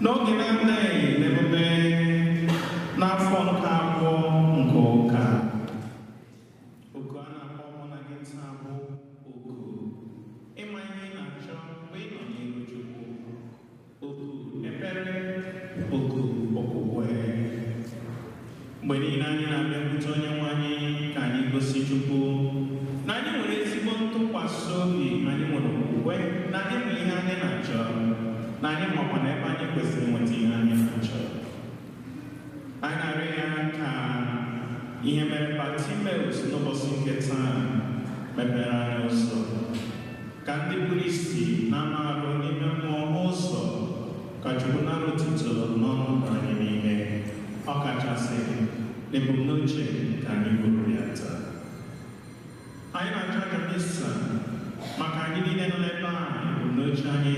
N'oge na-adịghị n'emume n'afọ nke abụọ nke ụka, oku a na-akpọ mụ na gị taa bụ oku ịma ihe ị na-achọ mgbe ị nọ n'iru Chukwu, oku ekpere, oku okwukwe. Mgbe niile anyị na-abịakwute Onye nwe anyị ka anyị gosi Chukwu na anyị nwere ezigbo ntụkwasị obi, anyị nwere okwukwe na anyị nwere ihe anyị na-achọ, na anyị makwa na ebe anyị kwesịrị nweta ihe anyị na-achọ. Anyị na-arịọ ya ka ihe mere Bartimeus n'ụbọchị nke taa mepere anyị ụzọ, ka ndị kpuru ìsì na-anụ arụ n'ime mmụọ hụ ụzọ, ka Chukwu nara otuto n'ọnọdụ anyị niile, ọ kachasị n'ebumnuche nke anyị buru ya taa. Anyị na-achọ aja misa maka anyị niile nọ n'ebe a, ebumnuche anyị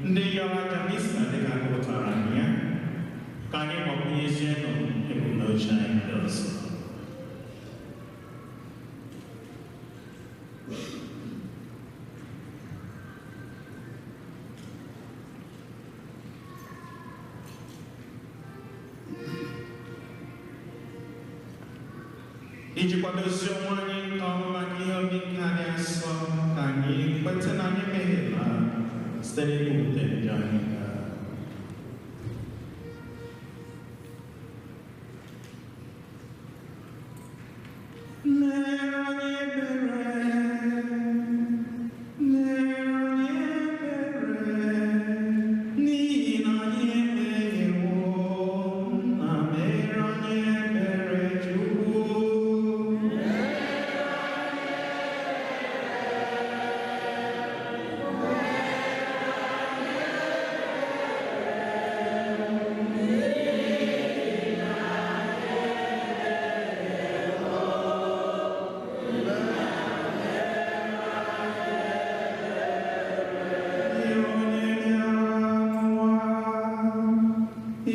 ndị yọrọ aja misa dịka agụpụtara anyị ya, ka anyị gbakwunyezienụ ebumnuche anyị ndị ọzọ. Iji kwadozie onwe anyị nke ọma maka ihe obi nke anyị asọ, ka anyị kweta na anyị emehiela site n'ikwupụta njọ anyị. Mere anyị ebere, mere anyị ebere, n'ihi na anyị emehiewo. Na mere anyị ebere, Chukwu.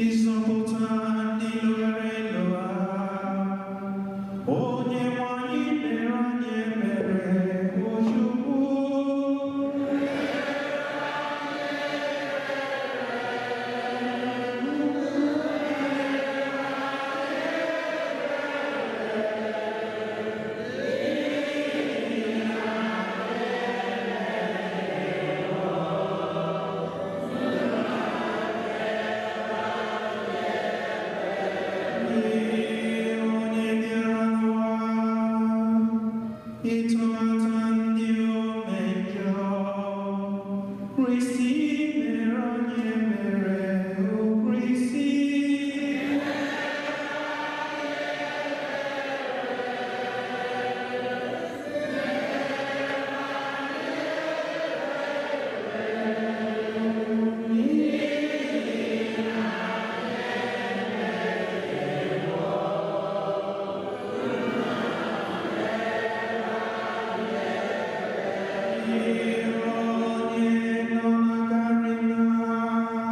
Ịzọpụta ndị lụghara elugha, Onye nwe anyị mere anyị ebere, o Chukwu. Onye bịara n'ụwa ịtụmata ndị omejọ, Kristi mere anyị ebere, o Kristi. Onye nọ na karịa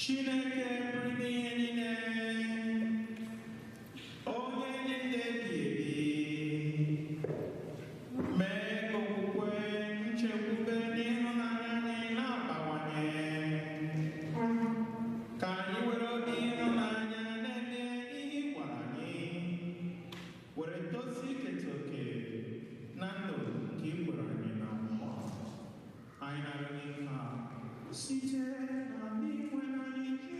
Chineke pụrụ ime ihe niile, onye dị ndụ ebighị ebi, mee ka okwukwe, nchekwube na ịhụnanya anyị na-abawanye, ka anyị were obi ịhụnanya na-eme ihe ị gwara anyị, were tozu iketa oke na ndụ nke ị kwere anyị na nkwa. Anyị na-arịọ gị nke a site na Dinwenụ anyị.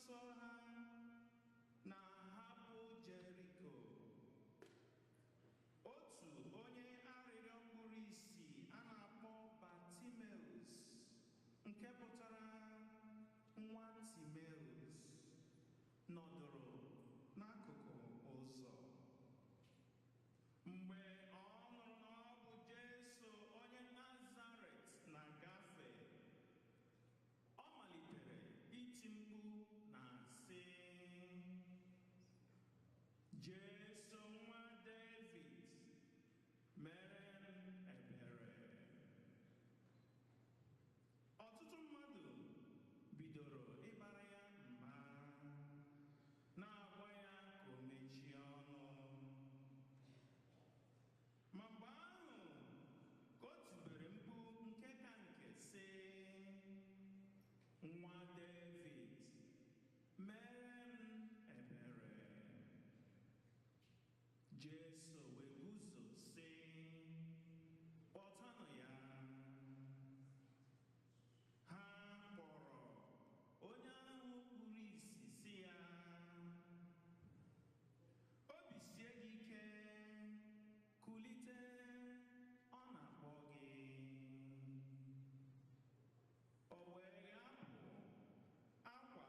nsọ ha na-ahapụ Jeriko, otu onye arịrịọ kpuru ìsì a na-akpọ Bartimeus, nke pụtara nwa Timeus, nọdụrụ n'akụkụ ụzọ. Mgbe ọ nụrụ na ọ bụ Jesu onye Nazaret na-agafe, ọ malitere iti mkpu na-asị, "Jesu nwa David, mere m ebere." Ọtụtụ mmadụ bidoro ịbara ya mba, na-agwa ya ka o mechie ọnụ. Ma mgbe ahụ ka o tibere mkpu nke ka nke sị, "Nwa David, mere m ebere." Jesu wee guzo sị, "Kpọtanụ ya." Ha kpọrọ onye ahụ kpuru ìsì sị ya, "Obi sie gị ike, kulite, ọ na-akpọ gị." O wee hapụ akwa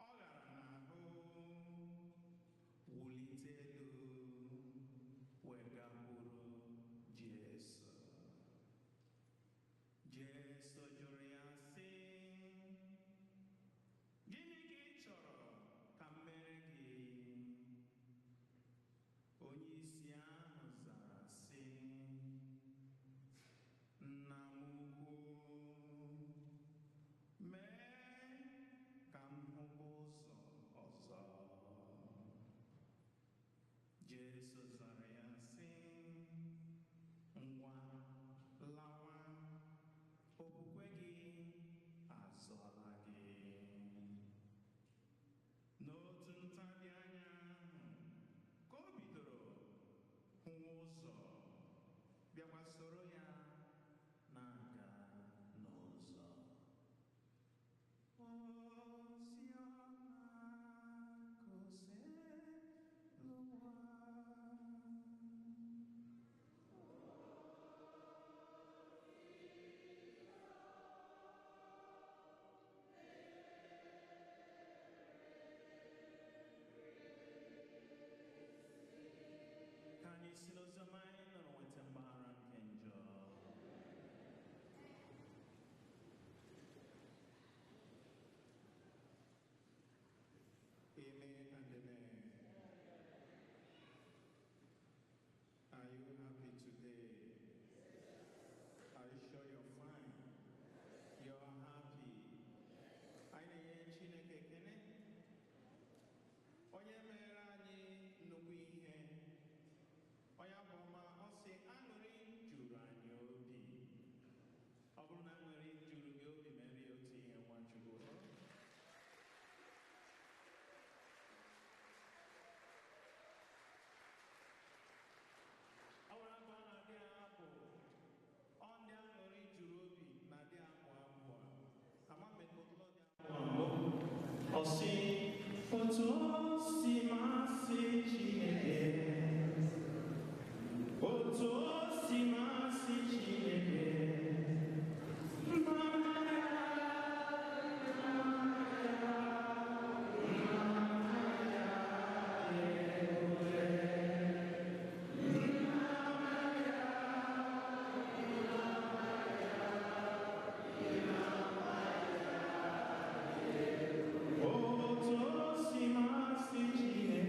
ọ ghara n'ahụ, wulite elu, wee gakwuru Jesu. Jesu jụrụ ya sị, "Gịnị ka ị chọrọ ka m mere gị?" Onye isi ahụ zara sị, "Nna m ukwu, mee ka m hụba ụzọ ọzọ." Jesu zara ya sị, "Ngwa, lawa, okwukwe gị azọla gị." N'otu ntabi anya ahụ ka o bidoro hụwa ụzọ, bịakwa soro ya na-aga n'ụzọ. Ozi ọma ka Osebụrụwa. Ka anyị si n'oziọma anyị nụrụ nweta mgbaghara nke njọ. Amen and amen. Are you happy today? Are you sure you're fine? You're happy. Anyị na-enye Chineke ekele, onye mere anyị nnukwu ihe. Onye abụ ọma ọ sị, "Aṅụrị juru anyị obi." Ọ bụrụ na aṅụrị juru gị obi, mere ya otu ihe, Nwachukwu. Ọ nwere abụ a na-adị abụ, ọ ndị aṅụrị juru obi na-adị abụ abụ a. Ama m otu ọ dị abụ mbụ. Ọ sị, "Otu o si masị Chineke, otu o si masị Chineke, mma ya, mma ya, mma ya dị ebube. Mma ya, mma ya, mma ya dị ebube. Otu o si masị Chineke."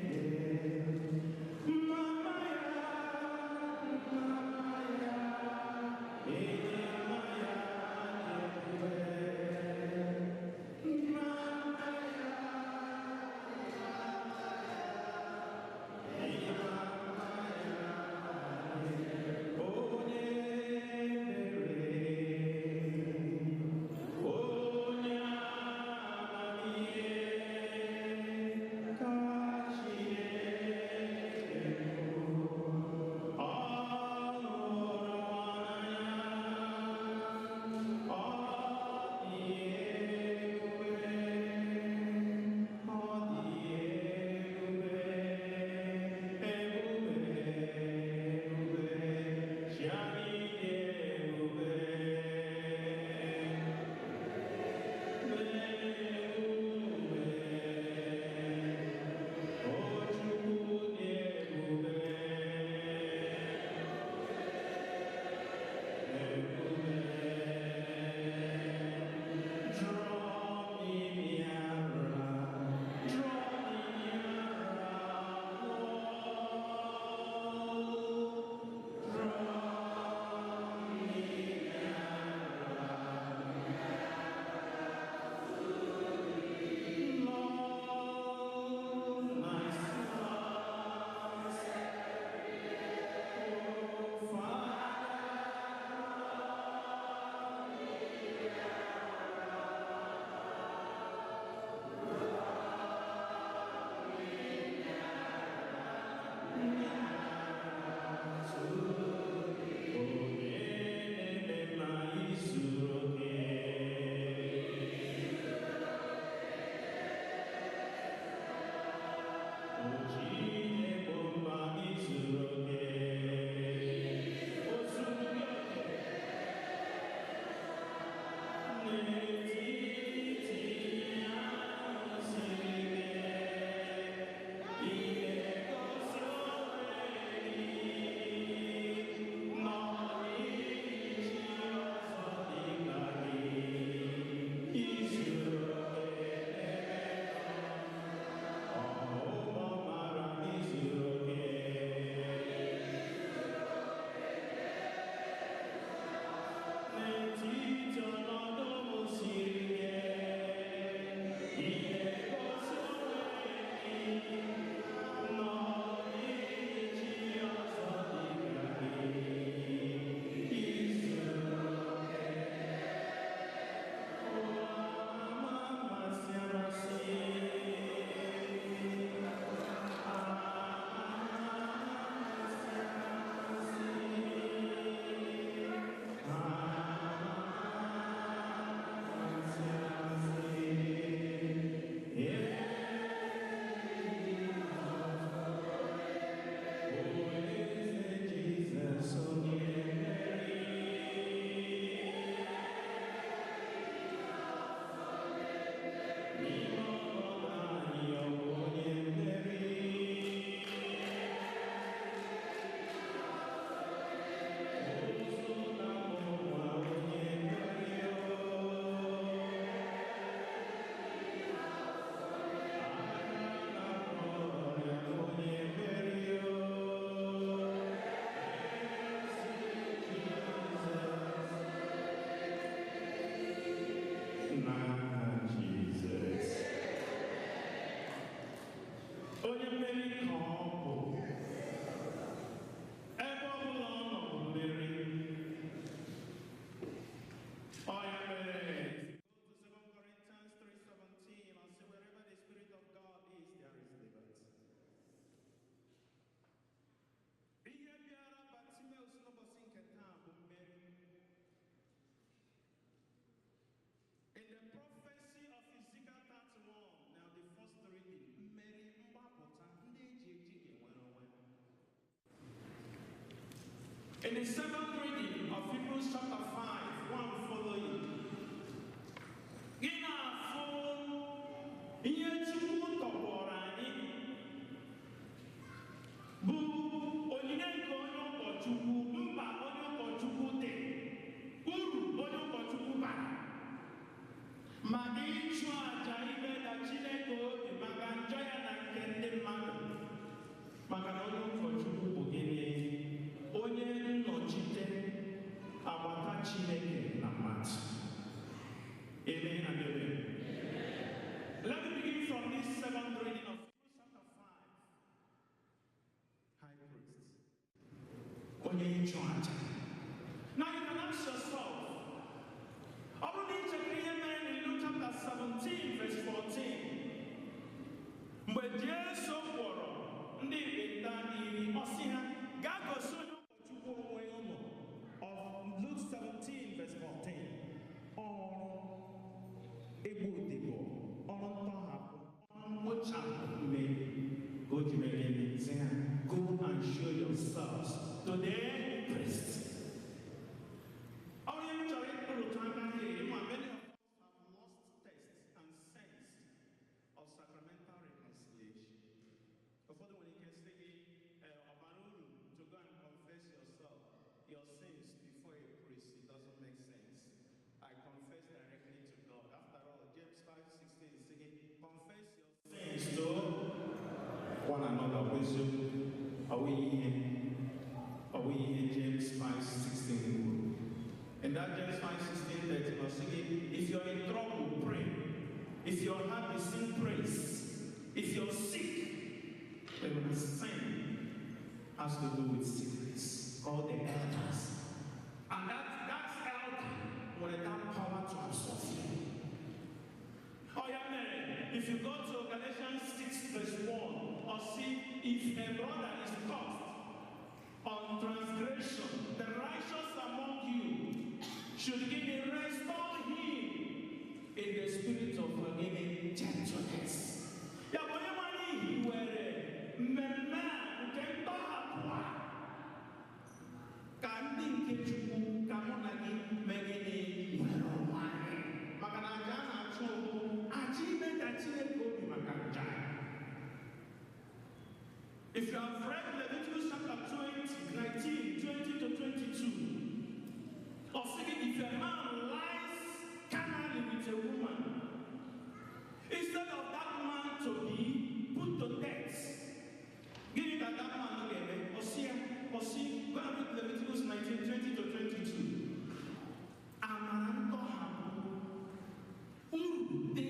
In the second reading of Hebrews chapter 5, 1 following, gị na-afụ ihe Chukwu tọgbọrọ anyị bụ onyinye nke onye ụkọchukwu, mkpa onye ụkọchukwu dị, uru onye ụkọchukwu bara maka ịchụ àjà imeda Chineke obi maka njọ ya na nke ndị mmadụ. Maka na onye ụkọchukwu bụ gịnị? Onye nnọchite agbata Chineke na mmadụ. Amen and amen. Let me begin from this second reading of Hebrews chapter 5. High priest. Onye ịchụ aja. Now you can ask yourself, ọ bụrụ na ị chetara ihe mere in Luke chapter 17 verse 14, mgbe Jesu gwọrọ ndị ekpenta 10, ọ sị ha gaa gosi onye ụkọchukwu onwe unu. Of Luke 17 verse 14, ọrụ ịgba odibo, ọrụ ntọhapụ, ọrụ mkpochapụ mmehie ka o ji mere gịnị? Sị ha, "Go and show yourselves to the priest." Ọ bụrụ ihe m chọrọ ịkpụrụtụ aka here, ịma many of us have lost taste and sense of sacramental reconciliation. Ụfọdụ nwere ike sị gị, ọ bara uru to go and confess yourself, your sins before a priest? It doesn't make sense. I confess directly to God. After all, James 5:16 is saying, "Confess your sins to one another." Ọ bụ eziokwu? Ọ bụghị ihe James 5:16 kwuru. In that James 5:16, 13, ọ sị gị, if you're in trouble, pray. If you're happy, sing praise. If you're sick, then sin has to do with sickness. Call the elders. And that elder will have power to absolve you. Oh, yeah, Mary. If you go to Galatians 6, verse 1, or see if a brother is caught on transgression, the righteous among you should give a restore him in the spirit of forgiving gentleness. Ya bụ onye nwanyị hiwere mmemme a nke ntọhapụ a ka ndị nke Chukwu, ka mụ na gị mee gịnị? Nwere onwe anyị. Maka na aja a na-achụ bụ aja ime ka Chineke obi maka nja. If you have read Leviticus chapter 20, 19, 20 to 22, or second, if a man lies carnally with a woman, instead of that man to be put to death, gịnị ka that man ga-eme? Ọsị ya, ọsị, go and read Leviticus 19, 20 to 22. Amara ntọhapụ, uru dị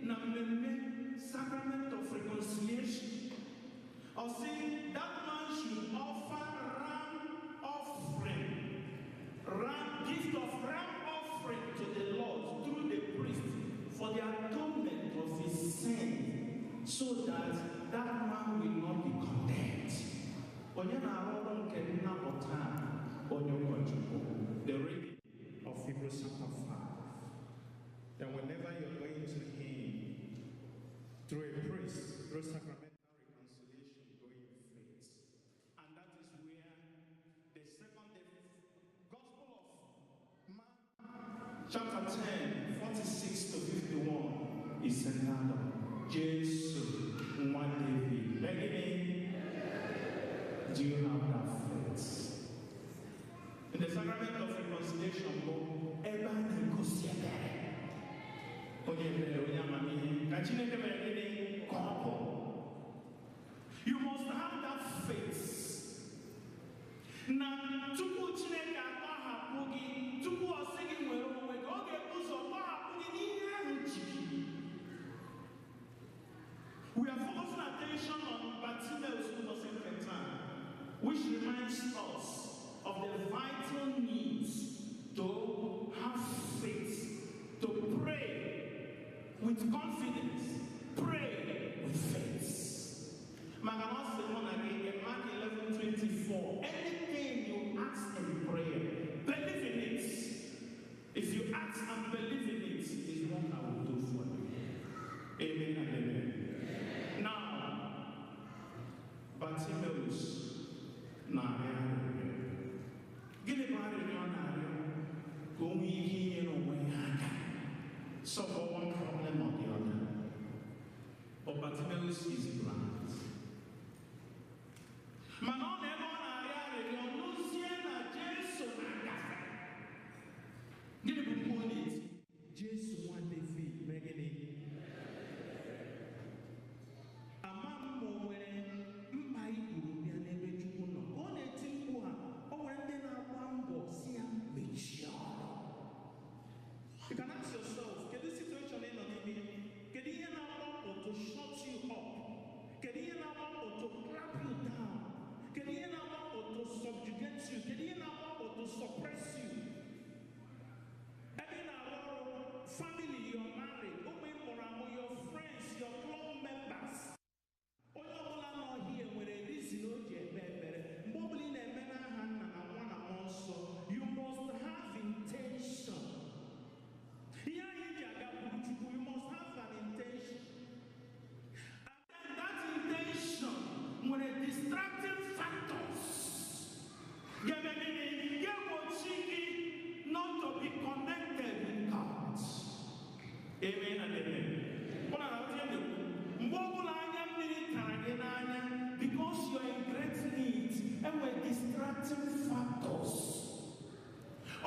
na mmemme sacrament of reconciliation. Or say that man should offer ram offering, ram, gift of ram offering to the Lord through the priest for the atonement of his sin, so that that man will not be condemned. Onye na-arụ ọrụ nke nnapụta a? Onye ụkọchukwu. The reading of Hebrews chapter 5. And whenever you're going to him through a priest, through sacramental reconciliation, go in faith. And that is where the second, the Gospel of Mark, chapter 10, 46 to 51 is centered on. Jesu, nwa David. Beginning, do you have that faith? In the sacrament of reconciliation, bụ ebe a na-egosi ebere. Onye ebere, onye amamihe, ka Chineke mere gịnị? Ka ọ bụ. You must have that faith. Na tupu Chineke atọhapụ gị, tupu ọ sị gị nwere onwe gị, ọ ga-ebu ụzọ tọhapụ gị n'ihe ahụ ji gị. We are focusing attention on Bartimaeus ụbọchị nke taa, which reminds us of the vital needs to have faith, to pray with confidence, pray with faith. Maka na ọ sị mụ na gị in Mark 11:24, anything you ask in prayer, believe in it. If you ask and believe in it, is what I will do for you. Amen and amen. Now, Bartimaeus na-arịọ arịrịọ. Solve one problem or the other. But Bartimaeus is blind. Mana ọ na-ebe ọ na-arịọ arịrịọ n'ozie na Jesu na-agafe. Gịnị bụ mkpu ọ na-eti? "Jesu nwa David, mee gịnị?" Ama m ma o nwere mkpa i buru bịa n'ebe Chukwu nọ. Ka ọ na-eti mkpu a, o nwere ndị na-agba mbọ si ya mechie ọnụ. You can ask yourself, kedu situation ị nọ n'ime ya? Kedu ihe na-agba mbọ to shut you up? Kedu ihe na-agba mbọ to clamp you down? Kedu ihe na-agba mbọ to subjugate you? Kedu ihe na-agba mbọ to suppress you? Ebe ị na-arụ ọrụ, family, your married, ụmụ ị mụrụ amụ, your friends, your club members. Onye ọbụla nọ here nwere reason o ji ekpe ekpere. Mgbe ọbụla ị na-eme n'aha Nna na Nwa na Mmụọ Nsọ, you must have intention. Ihe anyị ji agakwuru Chukwu, you must have an intention. And then that intention nwere distracting factors. Ga-eme gịnị? Ga-egbochi gị not to be connected with God. Amen and amen. Ụlọ na-aghọta ihe m na-ekwu? Mgbe ọbụla anya mmiri tara gị n'anya, because you are in great need, enwere distracting factors.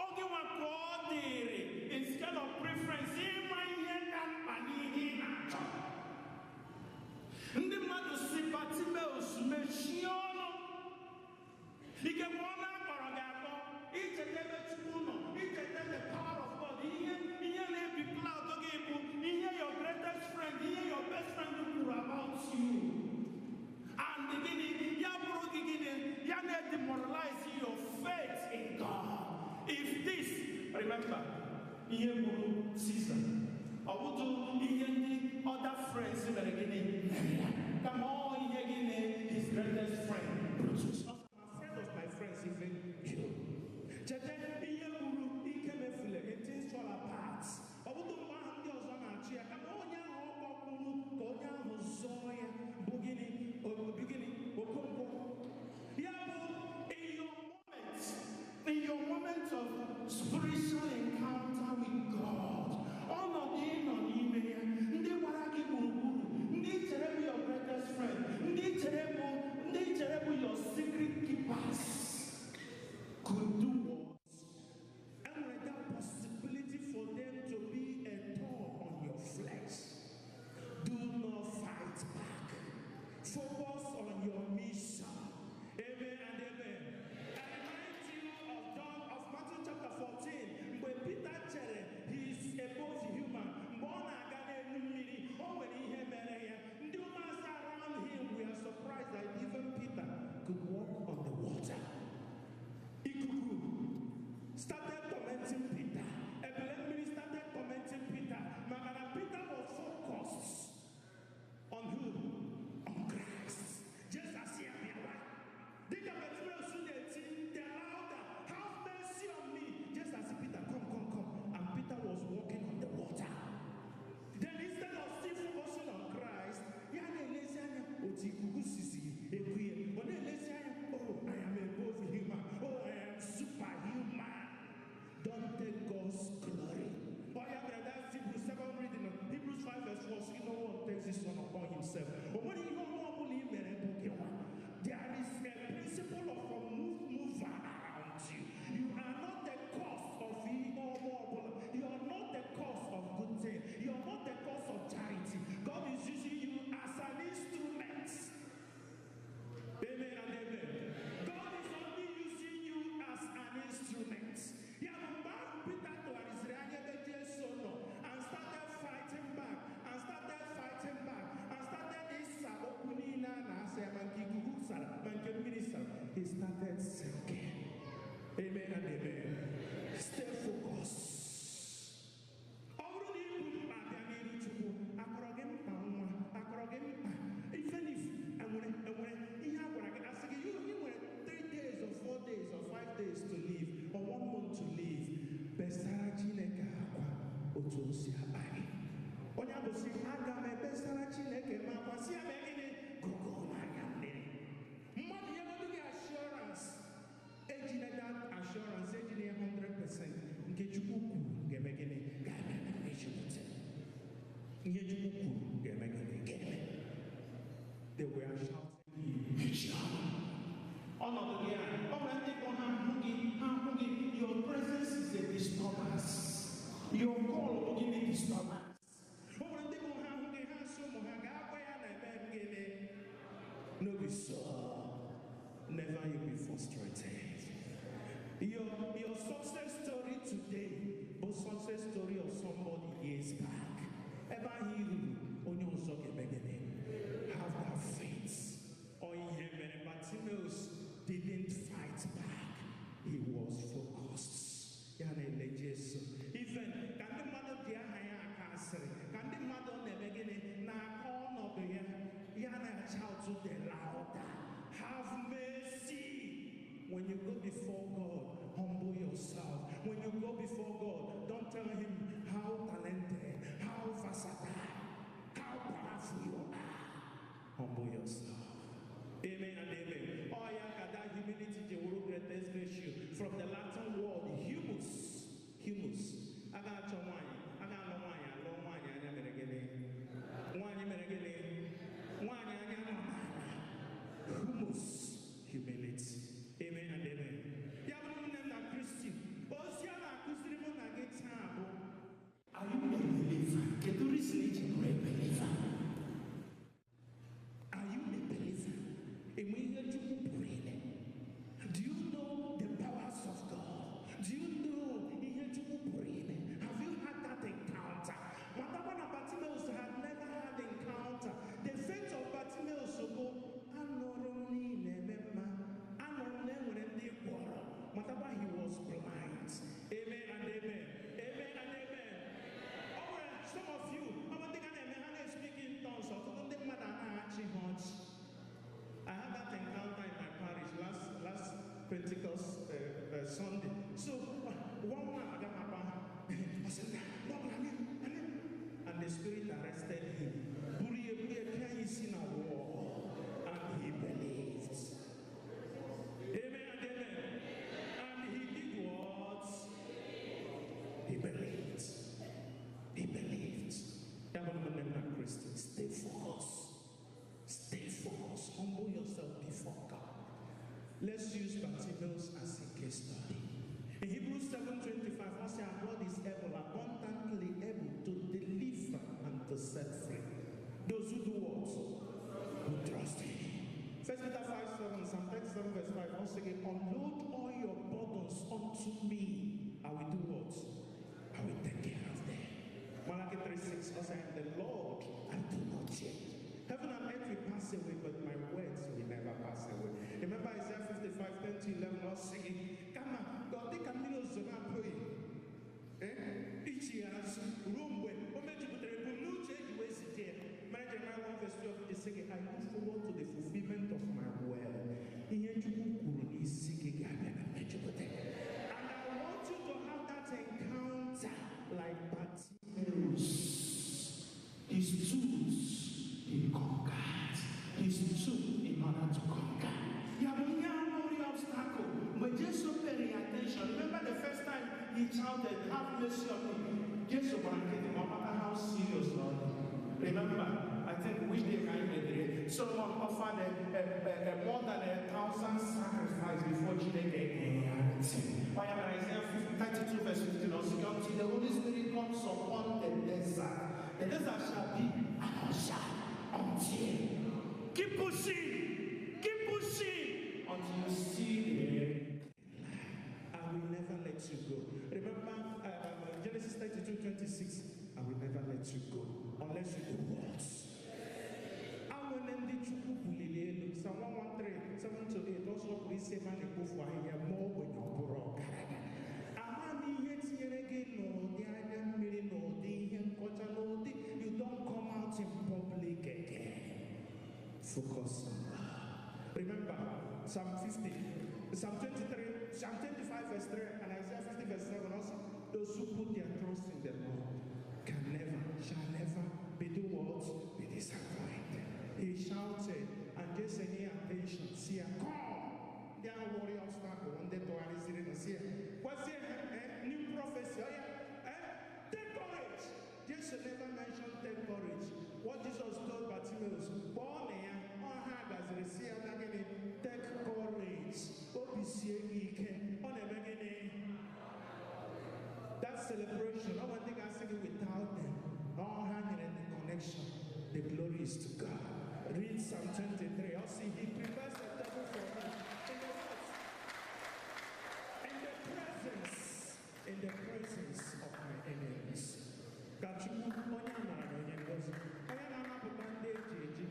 Oge nwa ka ọ dịrị in scale of preference ịma ihe ka mkpa n'ihe ị na-achọ. Ndị mmadụ si Bartimaeus mechie ọnụ. Ikekwe ọ na-akpọrọ gị akpọ, icheta ebe Chukwu nọ, icheta the power of God, ihe na-ebi cloud gị bụ ihe your greatest friend, ihe your best friend kwuru about you. And gịnị ya bụrụ gị, gịnị ya na-demoralize your faith in God. If this, remember, ihe gburu Caesar, ọ bụtụ ihe ndị other friends mere, gịnị mere ya, kama ọ ihe gịnị his greatest friend, Brutus. I'm afraid of my friends, even you. Cheta ihe gburu Ike Mefule in Things Fall Apart. Ọ bụtụ mgbe ahụ ndị ọzọ na-achụ ya, kama onye ahụ ọ gbakwuru ka onye ahụ zọọ ya bụ gịnị, bụ gịnị, Okonkwo. Ya bụ, in your moment of spiritual encounter with God, ọnọdụ ị nọ n'ime ya, ndị gbara gị gburugburu, ndị chere bụ your greatest friend, ndị chere bụ your secret keepers could do what? Enwere that possibility for them to be a thorn on your flesh. Do not fight back. Focus on your mission. Amen and amen. I remind you of John of Matthew chapter 14. Mgbe Peter chere he is above human, mgbe ọ na-aga n'elu mmiri, o nwere ihe mere ya. Ndị ụmụazụ around him were surprised that even Peter could walk on the water. Ikuku started tormenting Peter. Ebele mmiri started tormenting Peter. Maka na Peter was focused on who? On Christ. Jesus ya bịawa. Dịka Bartimaeus na-eti, the louder, "Have mercy on me." Jesus said, "Peter, come, come, come." And Peter was walking on the water. Then instead of still focusing on Christ, ya na-elezi anya otu ikuku sisi eku ya. Ọ na-elezi anya, "Oh, I am above human. Oh, I am superhuman." Don't take God's glory. Oh, yeah, brother, that's Hebrews 7 reading. Hebrews 5 verse 4, see, no one takes this one upon himself. But when you know normally there is a principle of a mover around you. You are not the cause of ihe ọma ọbụla. You are not the cause of good thing. You are not the cause of charity. God is using you as an instrument. Amen and amen. God is only using you as an instrument. Ya bụ, mgbe ahụ Peter tụgharịsịrị anya ebe Jesu nọ and started fighting back and started fighting back and started ịsa okwu niile a na-asa ya, ma nke ikuku sara ma nke mmiri sara, he started sinking. Amen and amen. Stay focused. Ọ bụrụ na ibu mkpa bịa n'iru Chukwu, akọrọ gị mkpa nwa, akọrọ gị mkpa even if enwere ihe a gwara gị, asị gị you nwere 3 days or 4 days or 5 days to live or 1 month to live, besara Chineke akwa otu o si akpa gị. Onye abụ sị, "Aga m ebesara Chineke m akwa," si ya mee gịnị? Gụgụọ m anya mmiri. Mmadụ nyegodu gị assurance, ejina that assurance, ejina ya 100%. were shouting him. Ọnọdụ gị a, ọ nwere ndị kpọ ha hụ gị, ha hụ gị. Your presence is a disturbance. Your call bụ gịnị? Disturbance. O nwere ndị bụ ha hụ gị, ha sị ụmụ ha gaa gwa ya na eme m gịnị? No be so. Never you be frustrated. Your success story today bụ success story of somebody years back. Ebe ahụ i ruru, onye ọzọ ga-eme gịnị? Have that faith. Ọ ihe mere Bartimaeus didn't fight back. He was focused. Ya na-ele Jesu. Even ka ndị mmadụ ji aha ya aka asịrị, ka ndị mmadụ na-eme gịnị? Na-akọ ọnọdụ ya, ya na-shout the louder. Have mercy. When you go before God, humble yourself. When you go before God, don't tell him how talented, how versatile, how powerful you are. Humble yourself. Amen and amen. Oh, yeah, that humility, the word greatest virtue from the Latin word humus. Humus. A ga-achọ nwaanyị, a ga-alụ nwaanyị, alụ nwaanyị anya mere gịnị? Nwaanyị mere gịnị? Nwaanyị anya nọ n'ala. Humus, humility. Amen and amen. Ya bụrụ nne m na Kristi, ozi a na-akụziri mụ na gị taa bụ, are you a believer? Kedu reason iji bụrụ a believer? Are you a believer? Enwe ihe Chukwu pụrụ ime? Do you know the powers of God? Do you know ihe Chukwu pụrụ ime? Have you had that encounter? Matakwa na Bartimaeus had never had encounter. The faith of Bartimaeus bụ, anụrụ m na ị na-eme mma, anụrụ m na enwere ndị gwọrọ. Matakwa he was blind. Amen and amen. Amen and amen. Ọ nwere some of you, ọ bụ ndị ga na-eme ha na-speak in tongues, ọtụtụ ndị mmadụ anaghị achị ha ọchị. I had that encounter in my parish last Pentecost Sunday. So one man aga m agba ha, ọ sị, "No, no, and the spirit arrested him. Buru ya buru ya pịa ya isi na wall, and he believed. Amen and amen. And he did what? He believed. He believed. Ya bụ ụmụnne m na Kristi, stay focused. Stay focused. Humble yourself before God. Let's use Bartimaeus as a case study. In Hebrews 7:25, I say, our God is able, abundantly able to deliver and to set free those who do what? Who trust in him. 1 Peter 5:7, Psalm 37 verse 5, once again, unload all your burdens unto me. I will do what? I will take care of them. Malachi 3:6, also, I am the Lord, I do not change. Heaven and earth will pass away, but my words will never pass away. Remember Isaiah 55, 10 to 11, I was singing, kama, God, dịka mmiri ozuzo na-apụghị ichigha azụ ruo mgbe o mejupụtara ebumnuche eji wee zite ya. Mere Jeremiah 1 verse 12 ji sị gị, I look forward to the fulfillment of my word. Ihe Chukwu kwuru n'isi gị ga-abịa na mmejupụta. And I want you to have that encounter like Bartimaeus. He stood, he conquered. He stood in order to conquer. Ya bụ ihe anụrị obstacle. Mgbe Jesu pere ya attention, remember the first time he shouted, "Have mercy on me." Jesu gbara nkịtị ma ọ mata how serious ọ dị. Remember, I think which day ka anyị medere, Solomon offered a more than 1,000 sacrifice before Chineke gee ya ntị. Ọ ya mere Isaiah 32 verse 15 ọ sị, until the Holy Spirit comes upon the desert shall be an usher until. Keep pushing, keep pushing until you see the I will never let you go. Remember Genesis 32:26. I will never let you go unless you do what? Awele ndị Chukwu buliri elu. Psalm 113, 7 to 8 ọsọ pụrụ isi ebe a na-ekpofu ahịhịa ma ogbenye ọ bụrụ ọgaranya. Ama m ihe tinyere gị n'ụdị anya mmiri, n'ụdị ihe nkọcha, n'ụdị you don't come out in public again. Focus on God. Remember Psalm 50, Psalm 23, Psalm 25 verse 3 and Isaiah 50 verse 7 also. Those who put their trust in the Lord can never, shall never be do what? Be disappointed. He shouted and just any attention. See, come. They are worry obstacle. One day to see. What's here? New prophecy. Oh, yeah. Take courage. Jesus never mentioned take courage. What Jesus told Bartimaeus, born here, That celebration, ọ ndị ga-asị gị without them, all ha nyere the connection, the glory is to God. Read Psalm 23. Ọ sị, He prepares a table for me in the what? In the presence, in the presence of my enemies. Ka Chukwu, onye amara na onye ngọzi, onye na-anapụta ndị eji eji,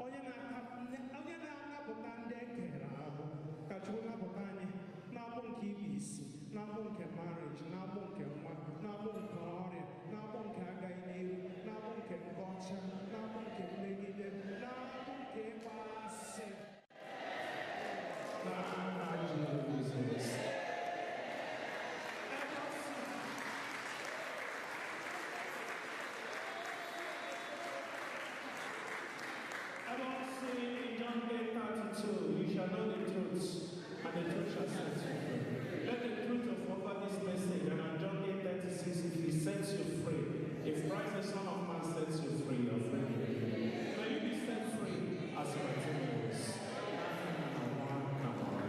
onye na-anapụta ndị e kere agbụ, ka Chukwu napụta anyị n'agbụ nke ikpu isi, n'agbụ nke marriage, n'agbụ nke nwa, n'agbụ nke ọrịa, n'agbụ nke agaghị n'ihu, n'agbụ nke nkọcha, n'agbụ nke mmegide, n'agbụ nke ịgba asị. N'aha Jizọs. Ebe ọ sị in John 8:32, you shall know the truth, and the truth shall set you free. Let the truth of over this message, and on John 8:36, if he sets you free, if Christ the Son of Man sets you free, you are free. May you be set free as Bartimaeus. Come on.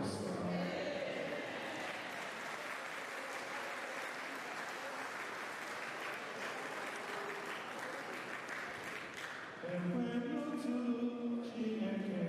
Ekwe n'otu Chineke.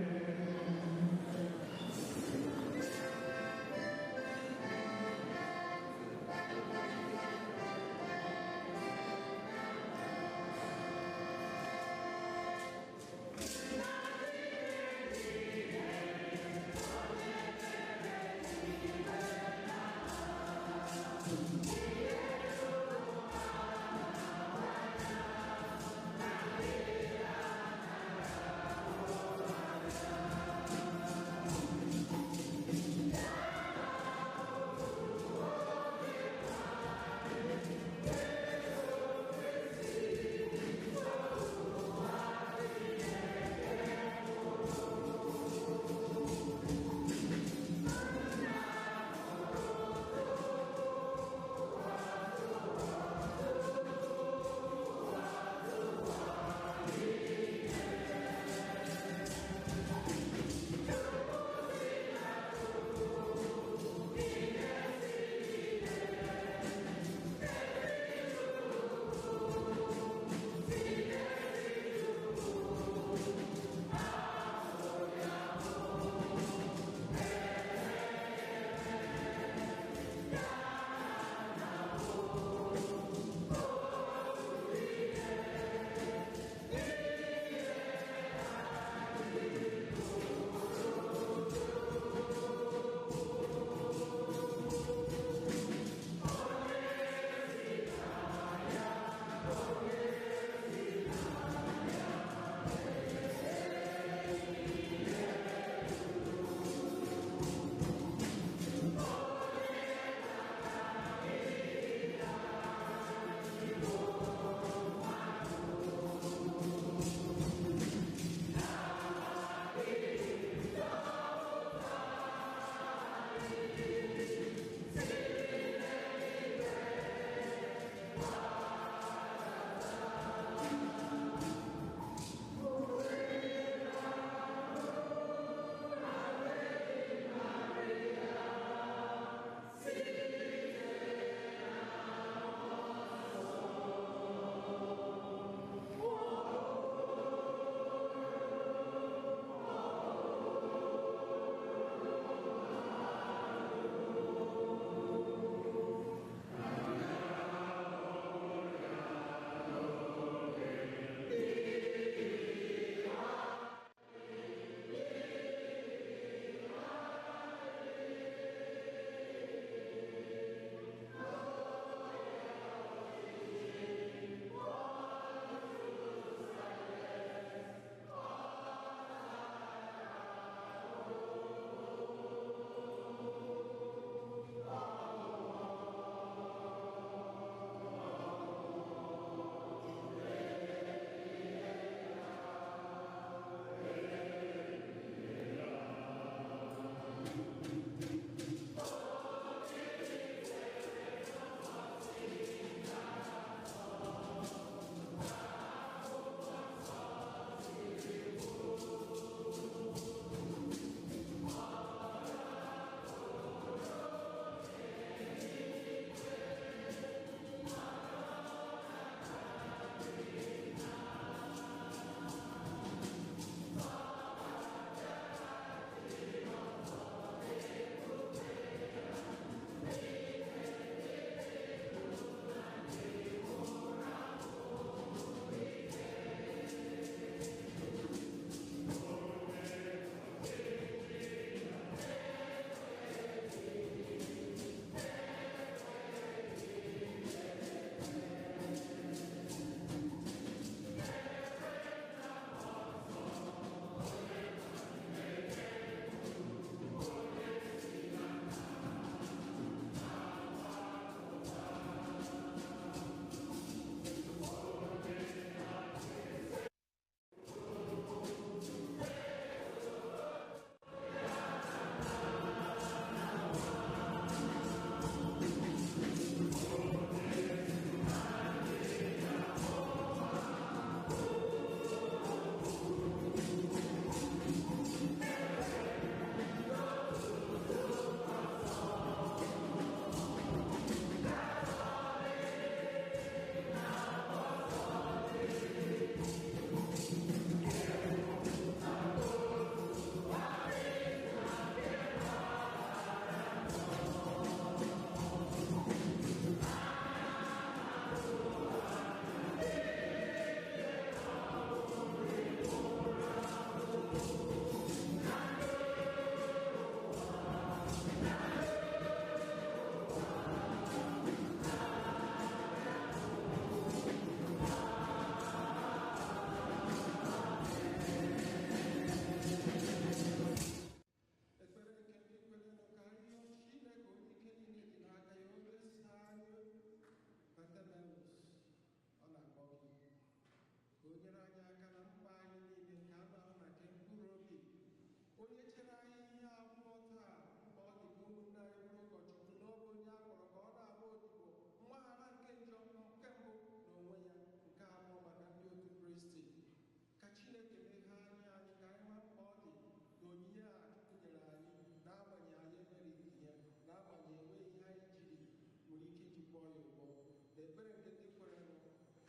Na ekpere nke ndị kwere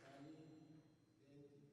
ka anyị gee ntị.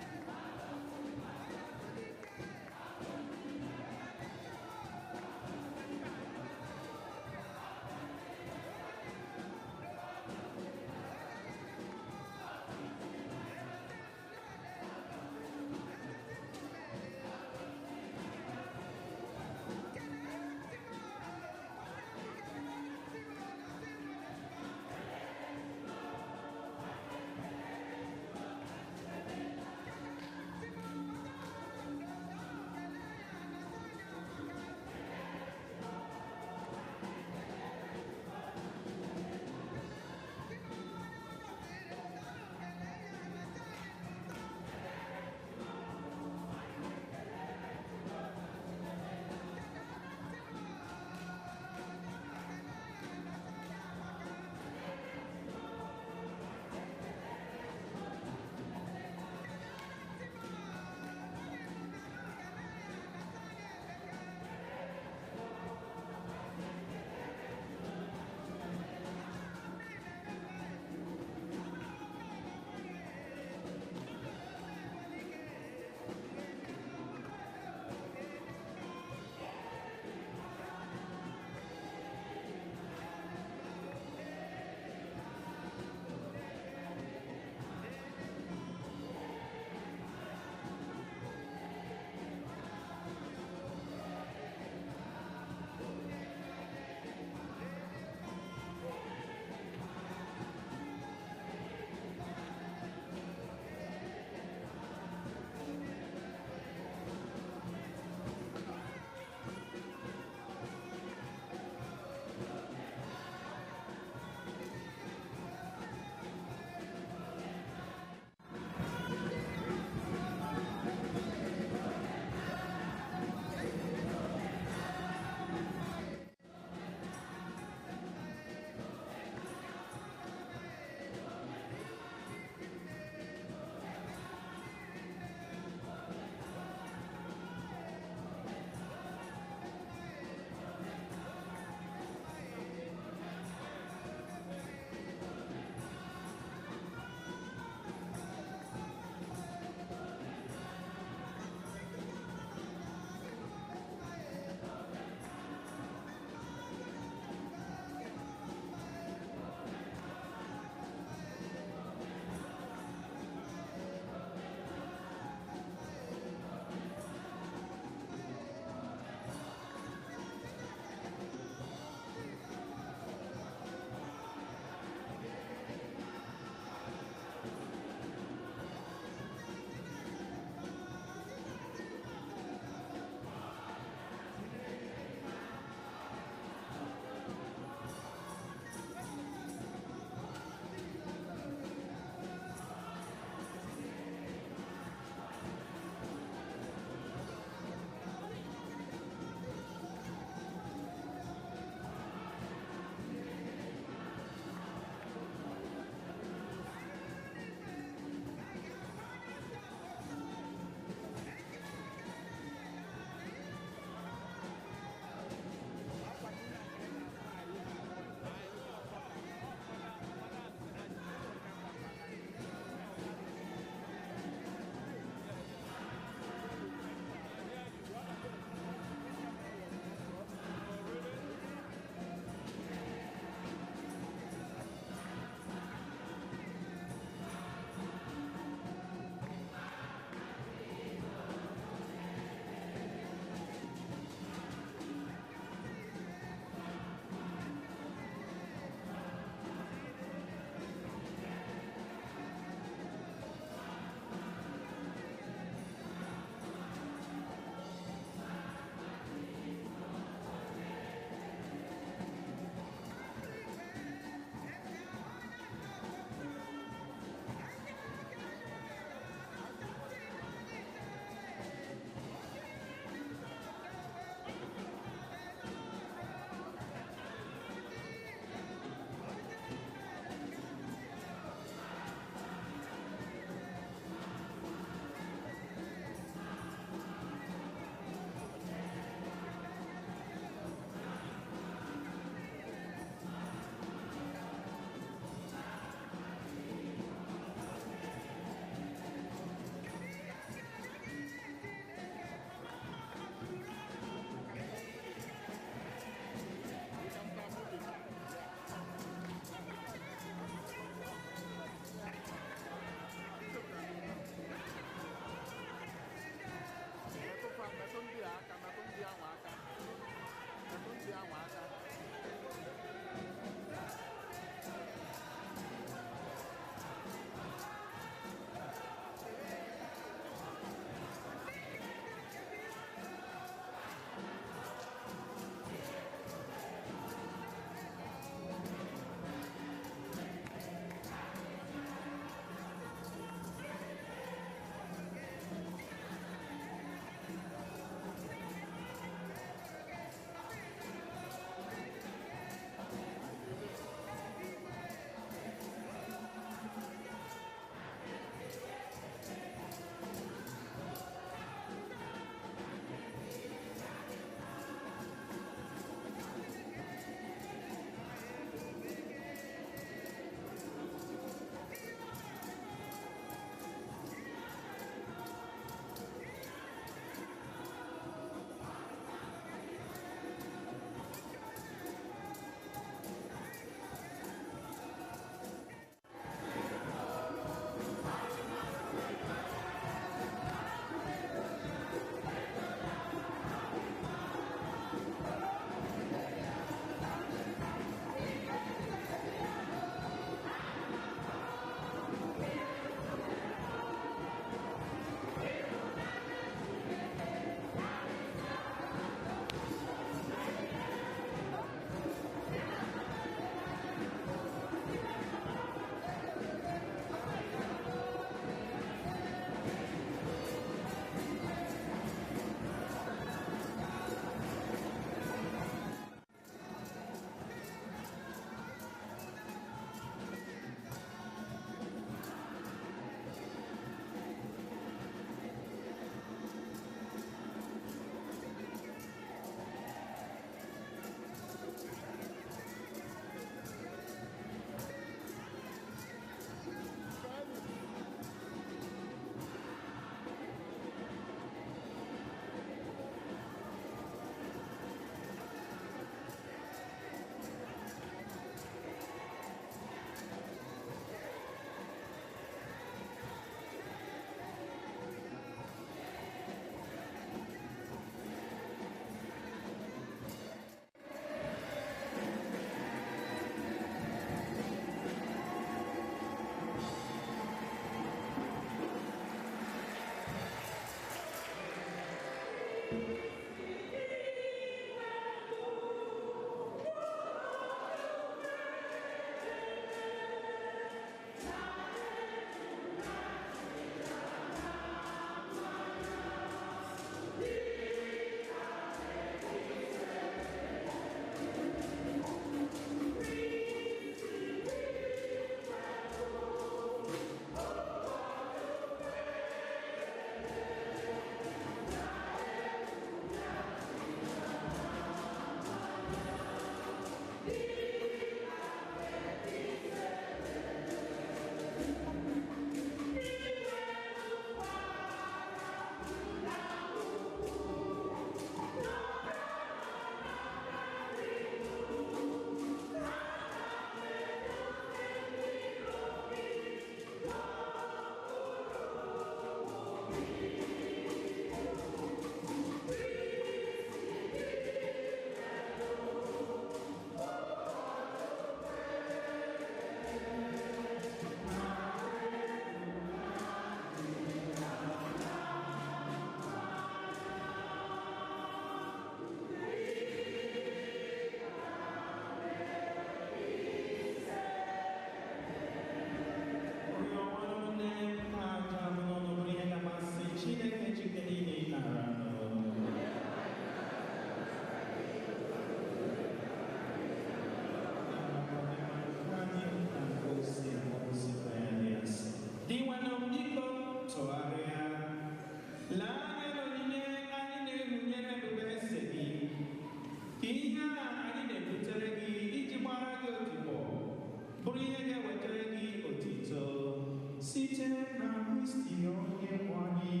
Onye nwe anyị.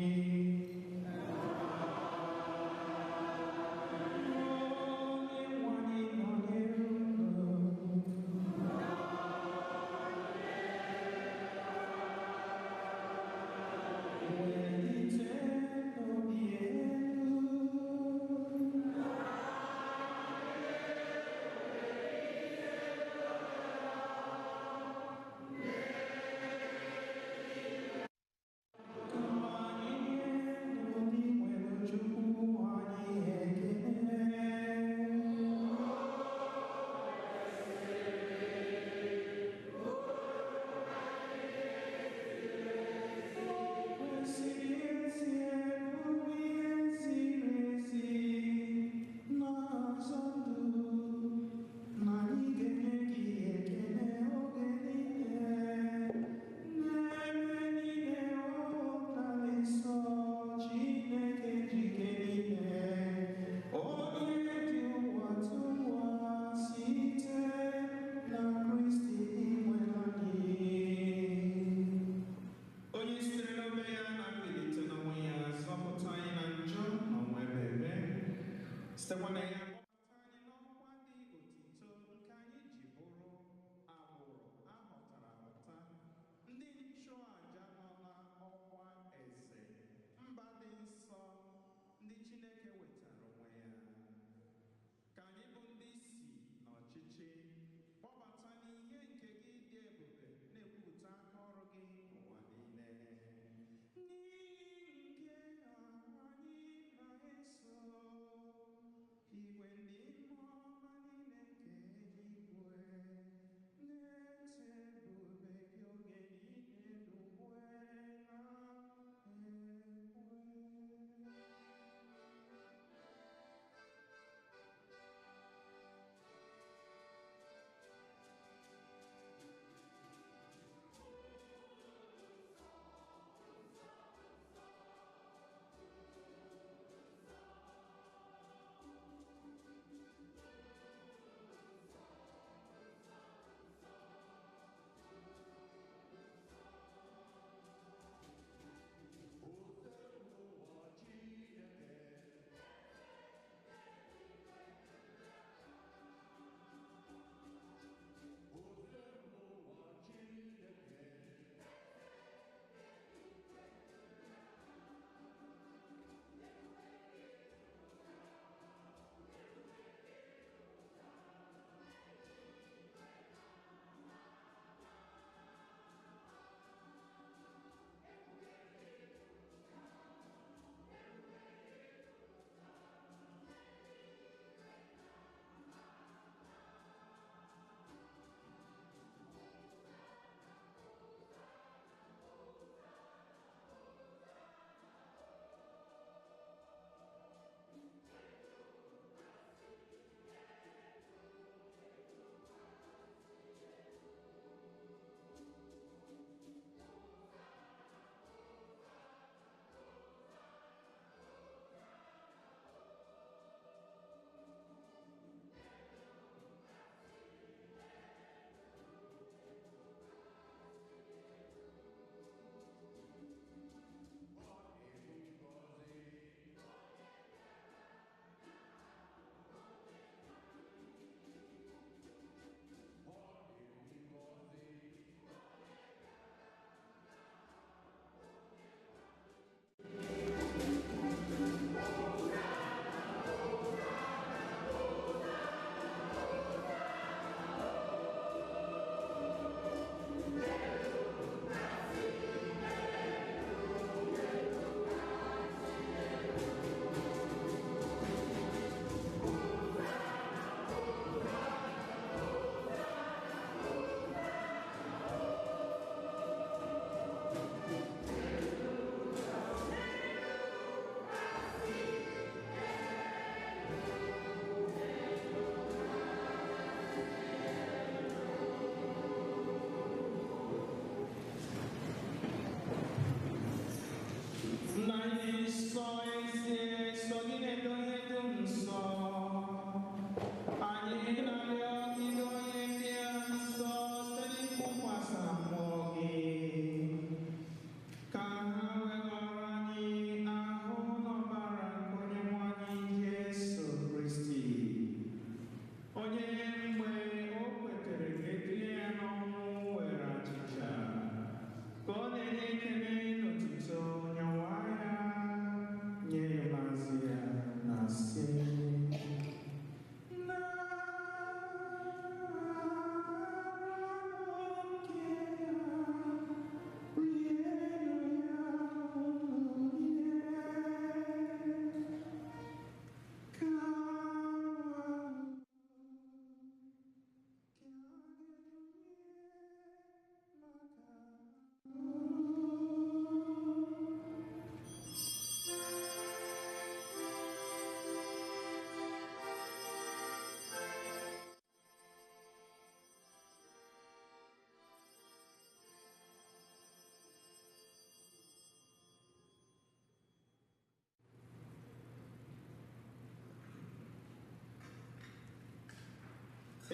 Onye nwe anyị nọnyere unu. Welite obi elu.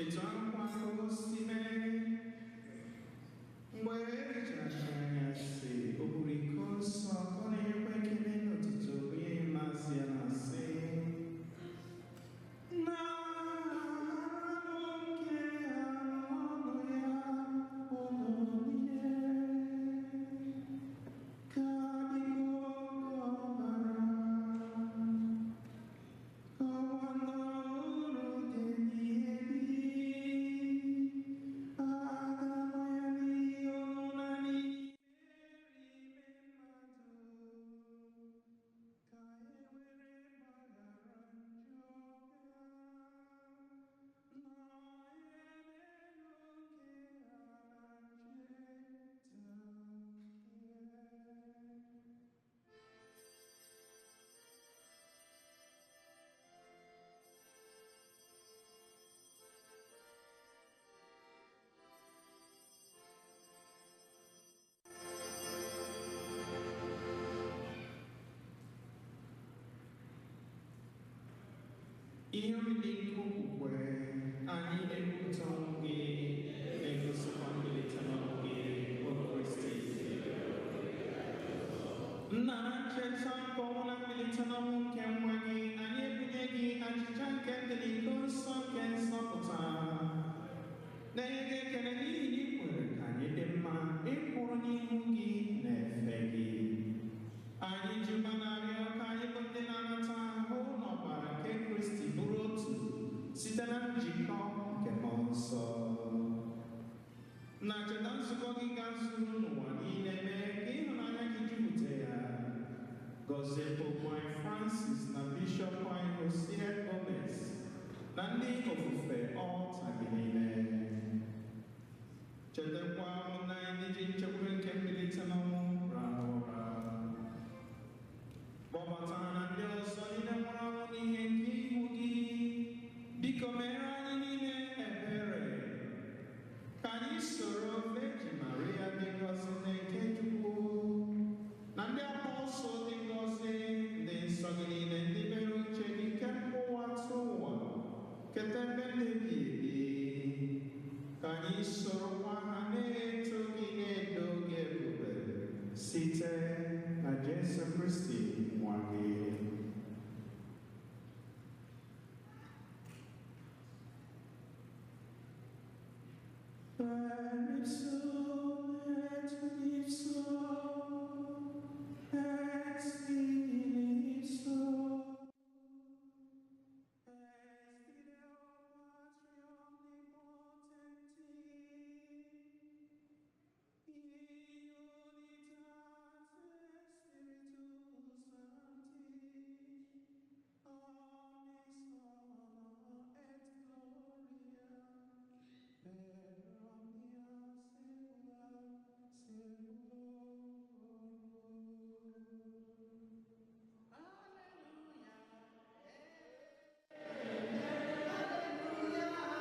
Etu akwụkwọ akụkọ si mee, mgbe e richara anyasị, o buru iko nsọ ka ọ na-enyekwa ekele n'ụtụtụ onye maazị ya na-asị, "Naranụ nke a n'ọnụ ya, unu niile, ka biko ọbara Thank you. Ihe omimi nke okwukwe anyị na-ekwupụta ọnwụ gị na-egosikwa mbilite n'ọnwụ gị, O Kristi. Nna, na ncheta nke ọnwụ na mbilite n'ọnwụ nke nwa gị, anyị ebunye gị achịcha nke ndụ na iko nsọ nke nzọpụta, na-enye gị ekele n'ihi na ị kwere ka anyị dị mma ịkwụrụ n'ihu gị na-efe gị. Anyị ji mma na-arịọ ka anyị bụ ndị na-anata ahụ na ọbara nke Kristi bụrụ otu site na njikọ nke Mmụọ Nsọ. Na cheta nzukọ gị ga-zuru n'ụwa niile, mee ka ịhụnanya gị jupụta ya. Gọzie Popu anyị Francis na Bishọp anyị Jose Gomez na ndị ofufe ọlta gị niile. Chetakwa ụmụnna anyị ndị ji nchekwube nke mbilite n'ọnwụ rahụ ụra. Kpọbata ha na ndị ọzọ niile nwụrụ anwụ n'ihe nke ihu gị. Biko mere anyị niile ebere, ka anyị soro Virgin Maria dị ngọzi na nke Chukwu na ndị apọstụl dị ngọzi, ndị nsọ gị niile, ndị mere uche gị kemgbe ụwa tụ ụwa, keta ebe ndị ebighị ebi. Ka anyị sorokwa ha na-eto gị na-edo gị ebube site na Jesu Kristi nwa gị. Per ipsum et ipsum et in ipsum est in Deo Patri omnipotenti, in unitate Spiritus Sancti, omnis honor et gloria per omnia saecula saeculorum.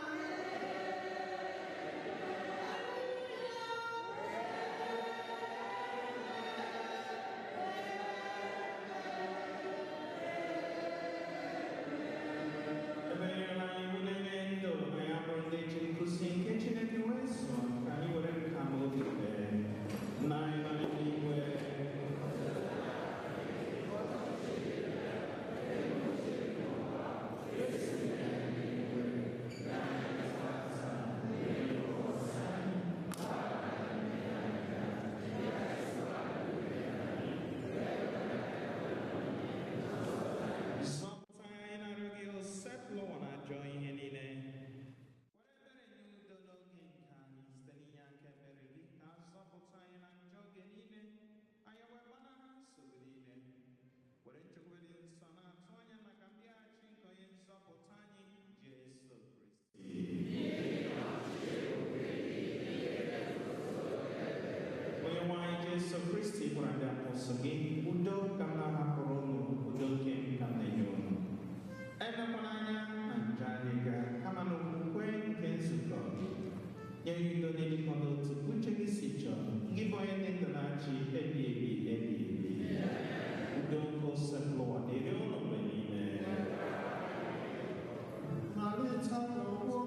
Emenyere anyị iwu na-enye ndụ, anyị abụrụ ndị ji nkuzi nke Chineke wee zụọ, ka anyị were nka ma obi kpee. Nna anyị nọ n'eluigwe, zọpụta anyị na-arịọ gị, Osebụlụwa na ajọ ihe niile. Were ebere nye udo n'oge nke anyị site n'inye aka ebere gị, ka a zọpụta anyị na njọ oge niile, anyị wee gbanaha nsogbu niile. Were nchekwube dị nsọ na-atụ anya maka mbịaghachi nke onye nzọpụta anyị, Jesu Kristi. Onye nwe anyị Jesu Kristi gwara ndị apọstụl gị, udo ka m na-ahapụrụ unu, udo nke m ka m na-enye unu. Elekwala anya na njọ anyị ga, kama na okwukwe nke nzukọ gị. Nye ya udo n'ịdịkọ n'otu uche gị si chọọ, gị bụ onye dị ndụ na-achị ebi ebi ebi ebi. Udo nke Osebụlụwa dịrị unu mgbe niile. Malite n'okpuru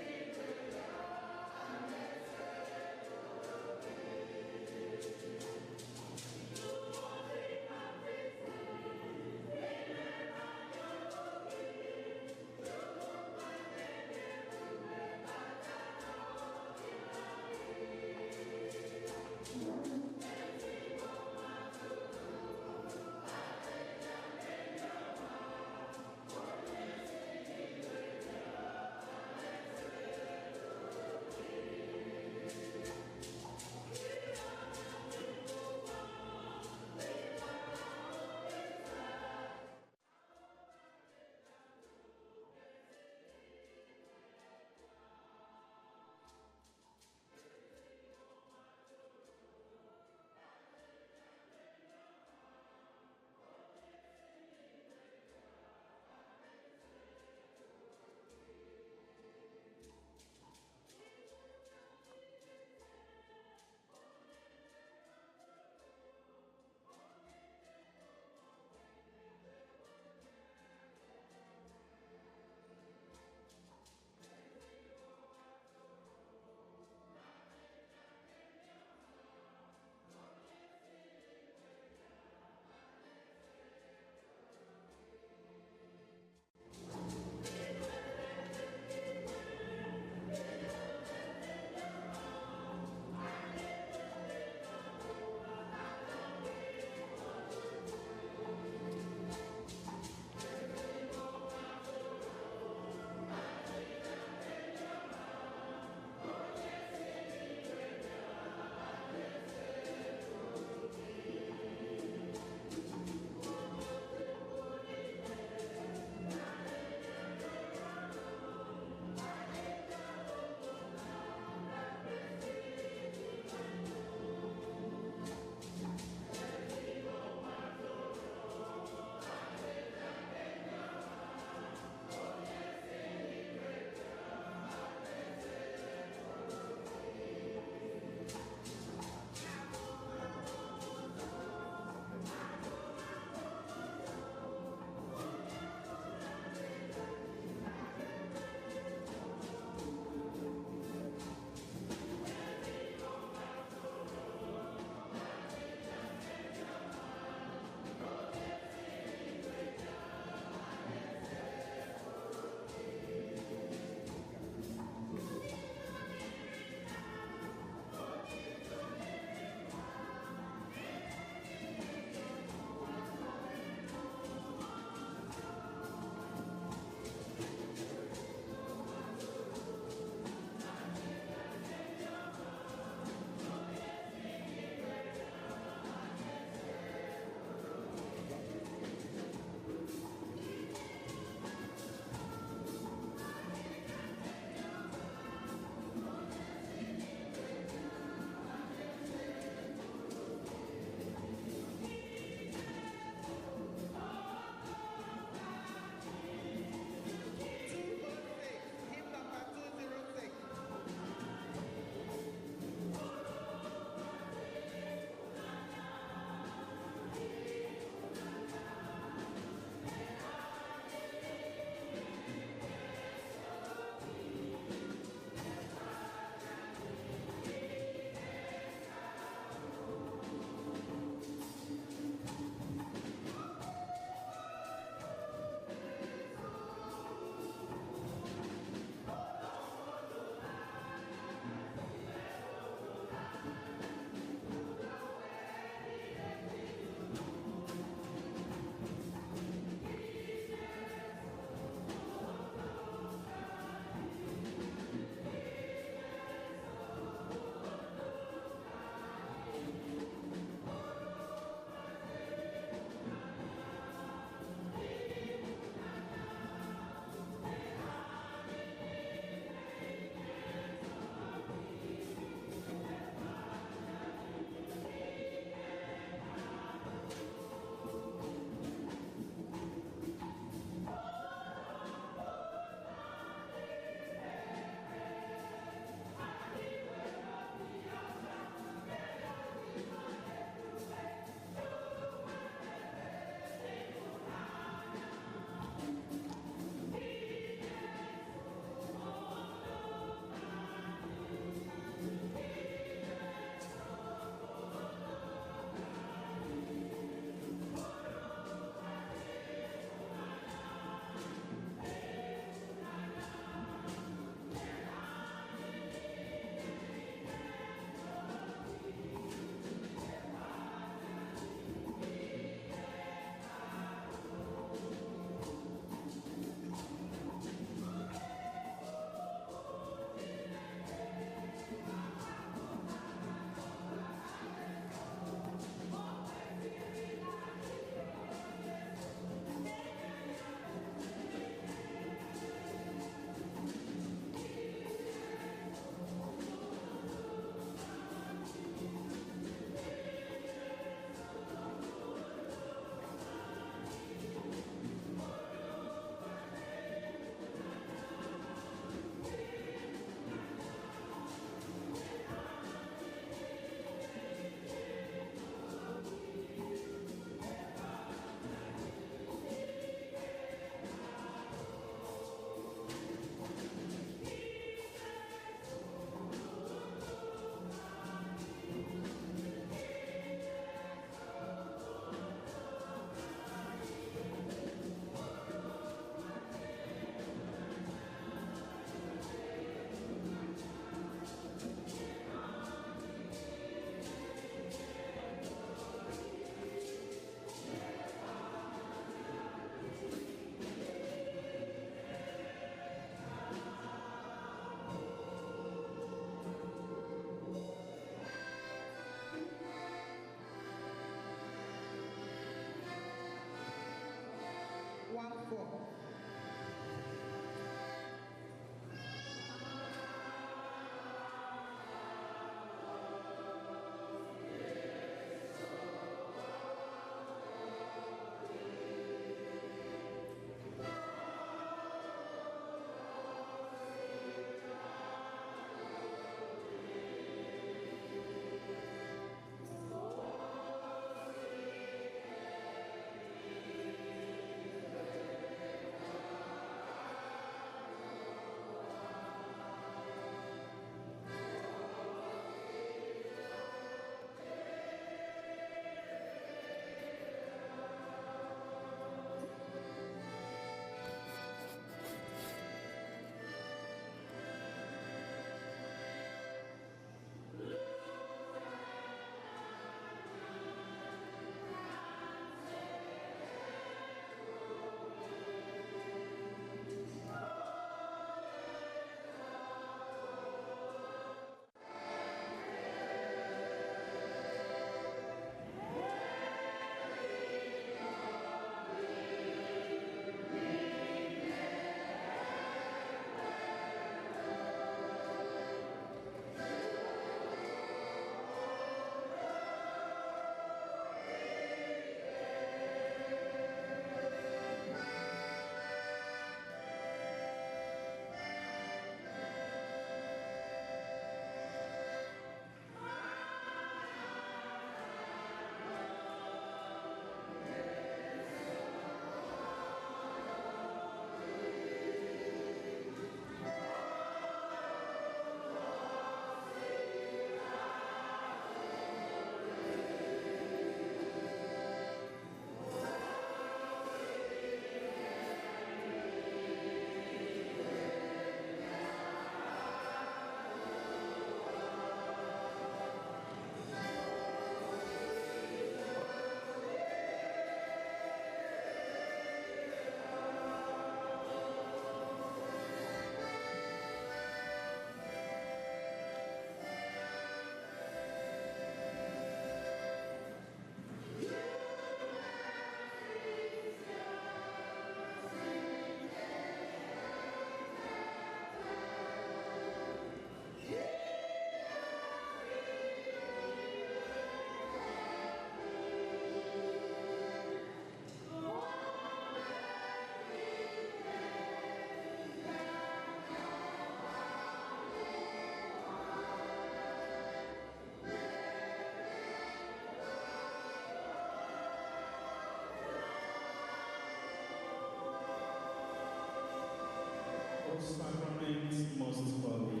O sacrament most holy,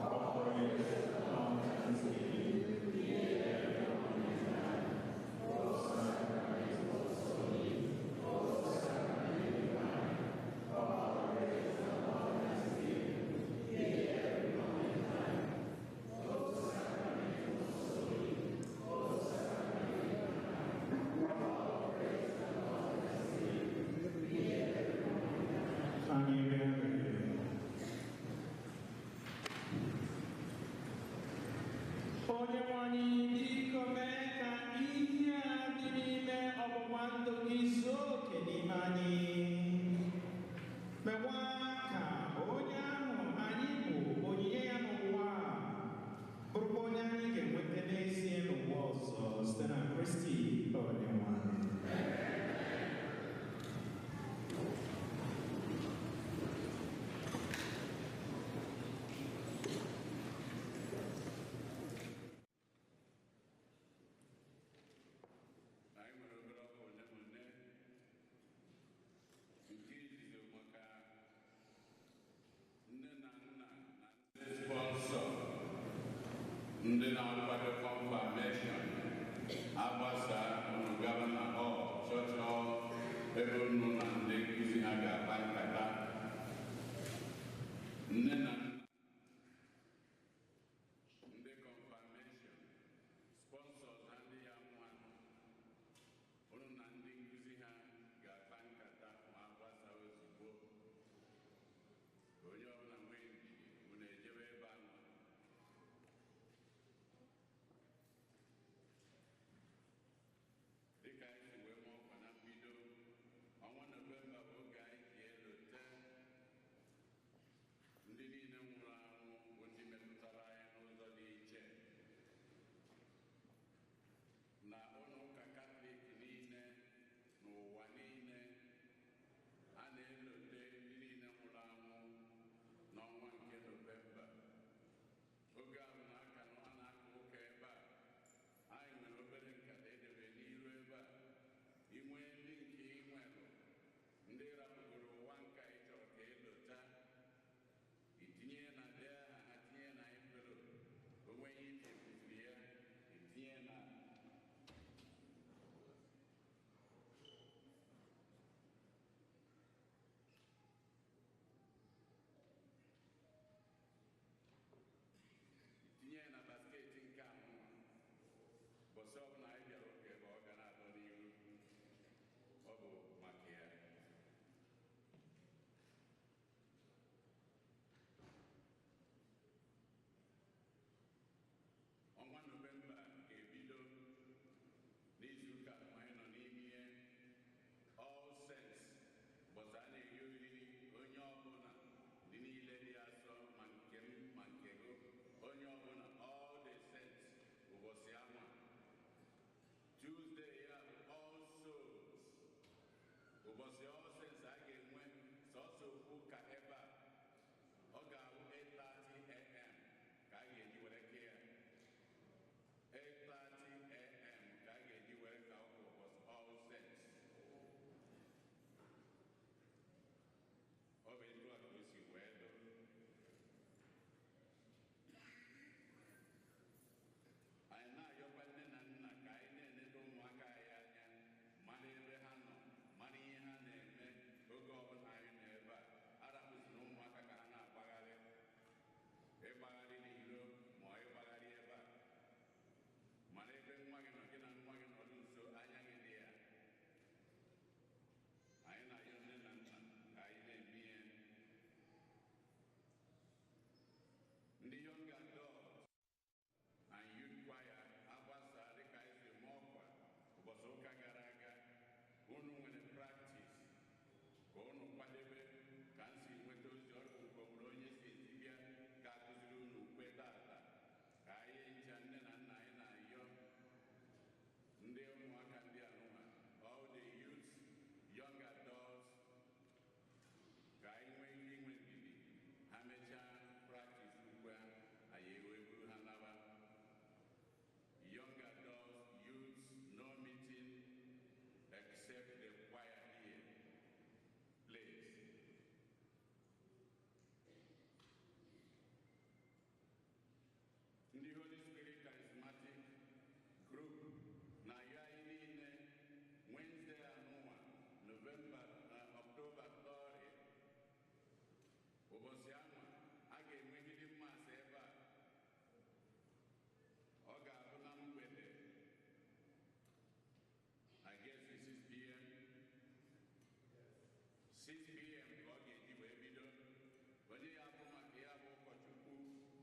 of grace, of thanksgiving, Anyị rịọ arịrịọ. Onye nwe anyị, biko mee ka ihe a dị n'ime ọgbụgba ndụ gị zuo oke n'ime anyị. Mekwa ka onye ahụ anyị bụ onyinye ya n'ụwa a bụrụkwa onye anyị ga-enweta n'ezie n'ụwa ọzọ site na Kristi onye nwe anyị. Anyị nwere obere ọkwa ole ma ole. Nke izizi bụ maka nne na nna na ndị sponsor, ndị na-akwado confirmation. Agbasa, unu gaba na hall, chọọchị hall, ebe unu na ndị nkụzi ha ga-akpa nkata. Nne na nna, ndị confirmation sponsors na ndị ya nwa, unu na ndị nkụzi ha ga-akpa nkata ma gbasa ozugbo. Onye ọbụla nwee ndidi, unu ejebe ebe ahụ. Dịka anyị si wee maa ọkwa na mbido ọnwa Nọvemba bụ oge anyị ji elote ndị niile nwụrụ anwụ bụ ndị metụtara anyị n'ụzọ dị iche. Na ụlọ ụka Katọlik niile n'ụwa niile, a na-elote ndị niile nwụrụ anwụ n'ọnwa nke Nọvemba. Oge ahụ na-aka na a na-aka ụka ebe a, anyị nwere obere nkata edebe n'iru ebe a. Inwe ndị nke inwelụ, ndị rapụgoro ụwa nka ị chọrọ ka elota, itinye na dee aha ha, tinye na envelope. Onwe ihe ichekwuziri ya, itinye na itinye na basket nke anụ. Bọsị ọbụla anyị bịara ụka ebe ọ ga na-adọ n'ihu, ọ bụ maka ya. Ọnwa Nọvemba ga-ebido n'izuụka anyị nọ n'ime ihe All Saints, bọsị a na-eri oriri. Onye ọbụla, ndị niile dị asọ, ma nke m ma nke gị, onye ọbụla, All the Saints ụbọchị anwa. Tuesday ya bụ All Souls. Ụbọchị All Saints, a ga-enwe sọsọ okwu ụka ebe a. Ọ ga-abụ 8:30 a.m. ka a ga-eji were kee ya. 8:30 a.m. ka a ga-eji were ka ọ bụ ụbọchị All Saints. Ọ bụ etu a ka o si wee dụ. Anyị na-ayọkwa nne na nna ka anyị na-enete ụmụaka anyị anya, mara ebe ha nọ, mara ihe ha na-eme.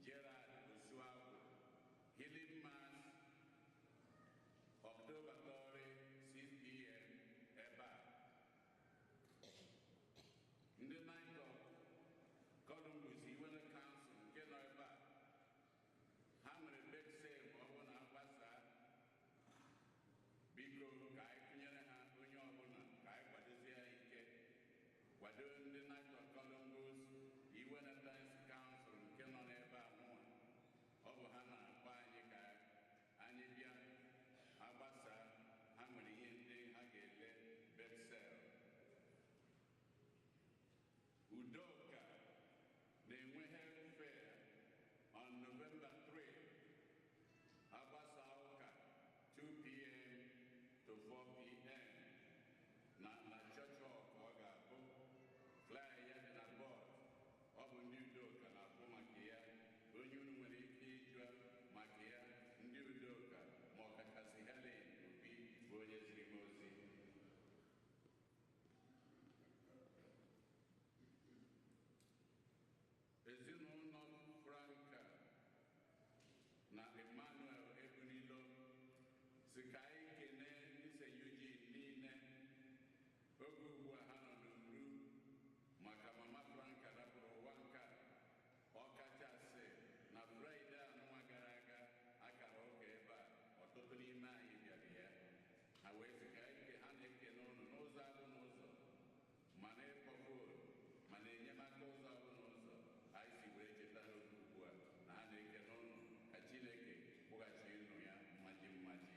Gerard Osuagwu. Healing Mass, October 30, 6 p.m. ebe a. Ndị Knight of Columbus Iwene Council nke nọ ebe a, ha nwere bake sale ma ọ bụrụ na agbasaa. Biko, ka anyị kụnyere ha. Onye ọbụla, ka anyị kwadozie ha ike, kwado ndị Knight of Columbus Iwene Council nke nọ n'ebe a. Mụnwa, ọ bụ ha na-akpọ anyị ka anyị bịa agbasa. Ha nwere ihe ndị ha ga-ele, bake sale. Udoka na-enwe health fair on November 3, agbasa ụka, 2 p.m. to 4 p.m. na church hall ka ọ ga-abụ. Flyer ya dị na board. Ọ bụ ndị Udoka na-akwụ maka ya. Onye unu nwere ike ịjụ maka ya, ndị Udoka, ma ọkachasị Helen Obi bụ onye ziri m ozi. Ezinụlọ Franka na Emmanuel Ebunilo si ka anyị kenee ndị St. Eugene niile oge ugbu a ha nọ n'uru maka mama Franka rapụrụ ụwa nke a, ọkachasị na Fraịde anụnwa gara aga akara ụka ebe a. Ọtụtụ n'ime anyị bịara ya. Ha wee sị ka anyị ha na-ekene ụnụ n'ụzọ abụ n'ụzọ, ma na ịkpọ phone, ma na enyemaka ụzọ abụ n'ụzọ anyị si wee cheta ha oge ugbu a, na ha na-ekene ụnụ. Ka Chineke kwụghachi ụnụ ya mmaji mmaji.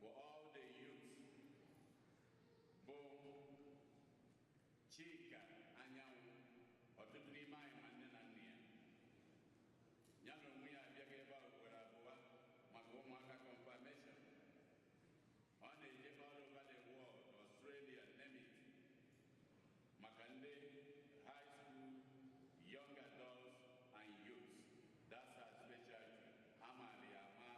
bụ all the youth, bụ Chika Anyanwụ. Ọtụtụ n'ime anyị ma nne na nna ya. Ya na onwe ya abịaghị ebe a ugboro abụọ maka ụmụaka confirmation. Ọ na-eje all over the world, Australia, name it, maka ndị high school, young adults and youths. That's her specialty. Amaala ya ama,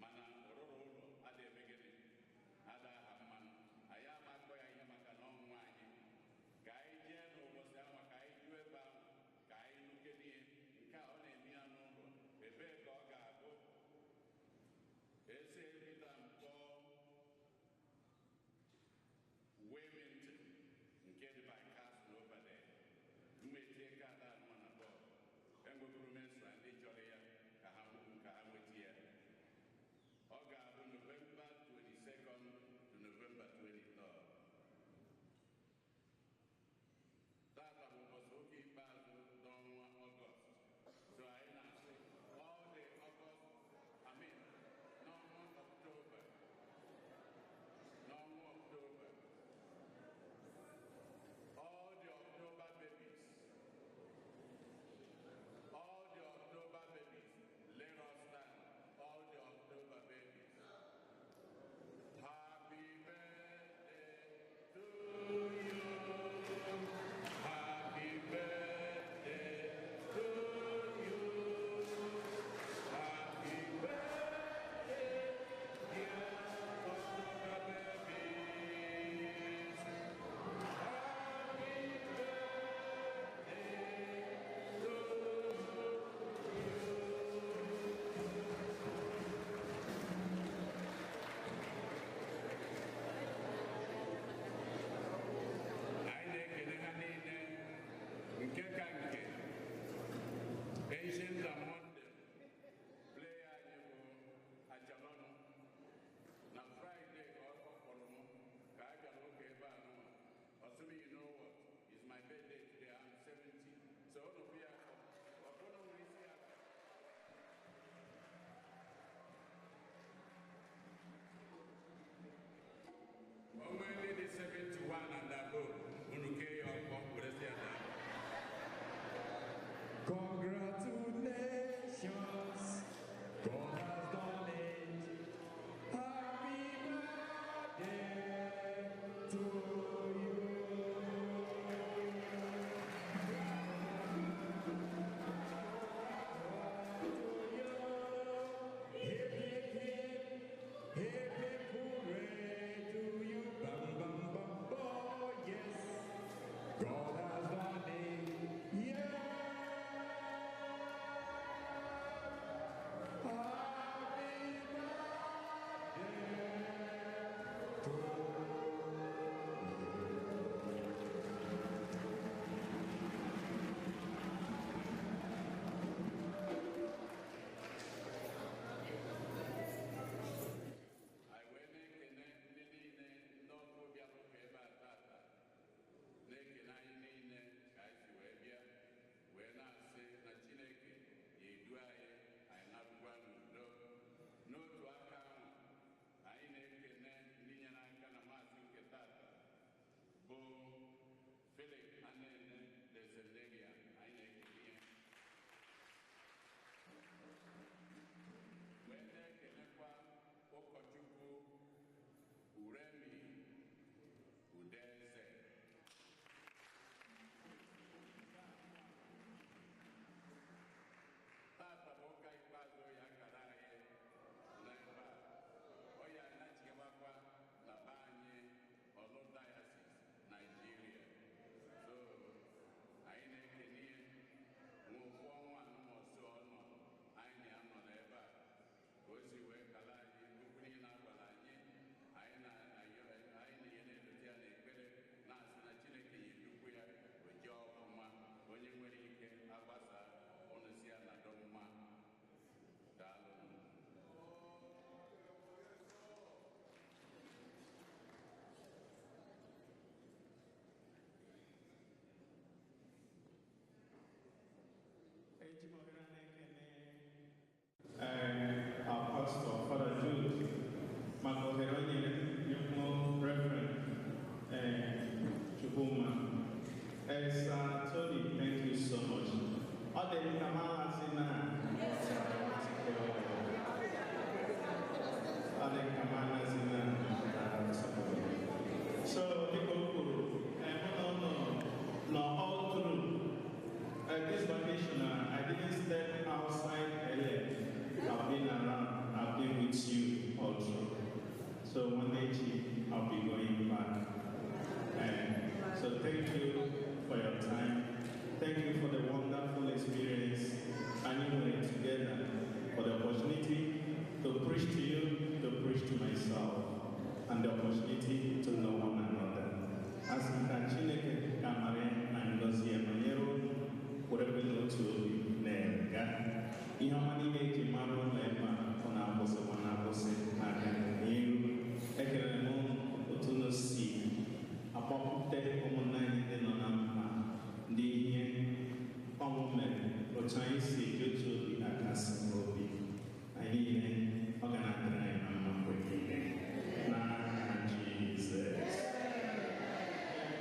mana rụrụ ụlọ ada eme gịnị, ada aha mmanụ. Anyị ama akpọ ya ihe maka na ọnwụ anyị ka anyị jee n'ụbọchị ahụ, ka anyị juo ebe ahụ, ka anyị nukene ihe nke a ọ na-eme ya n'ụlọ. Ebee ka ọ ga-abụ? Ese Peter Mkpọ, Wilmington, nke dị by Castle over there. Mmetie kaadị anọ na bọọdụ. Enweburu m esra ndị chọrọ ya ka ha ka ha nweta ya. Ọ ga-abụ November 22nd to November 23rd. Tata bụ ụbọchị ụka ikpeazụ n'ọnwa Ọgọst. So anyị na-asị all the August, I mean, n'ọnwa Ọktoba, n'ọnwa Ọktoba, all the October babies, all the October babies, let us stand, all the October babies. Happy birthday to you. Happy birthday to you. Happy birthday, dear October babies. Happy birthday to you. Anyị na-ekele ha niile, nke ka nke ancient among them, player anyị bụ Achalọnụ. Na Friday ka ọ kpọrọ m ka a bịara ụka ebe a nụwa. Ọ sị m, "You know what? It's my birthday today. I'm 70." So unu bịa, ọ bụrụ nwere isi aka. Onwe ndị dị 71 and above, unu kee ya ọkpọ were sị ya daa. Congratulations, God has done it. Happy birthday to you. Maka ohere o nyere m ịhụ Reverend Chukwuma. Sir Tony, thank you so much. Ọ dị m ka m alasị na ọ dị ka m alasị na. So dịka o kwuru, mụ na ụnụ nọ all through this vacation. I didn't step outside LA. I've been around, I've been with you all through. So one day, Chief, I'll be going back. And so thank you for your time. Thank you for the wonderful experience and we were together, for the opportunity to preach to you, to preach to myself, and the opportunity to know one another. Asị m ka Chineke ka mara na ngọzi ya nọnyere unu, werekwe n'otu obi na-aga. Ihe ọma niile eji mara ụlọ ebe a, ọ na-akwụsịkwa na-akwụsị na-aga n'iru. Ekelere m unu otu unu si akpọpụte ụmụnne anyị ndị nọ na mkpa, ndị ihe ọnwụ mere, otu anyị si eji otu obi akasi obi anyị niile. Ọ ga na-adịrị anyị na mma mgbe niile n'aha Jizọs.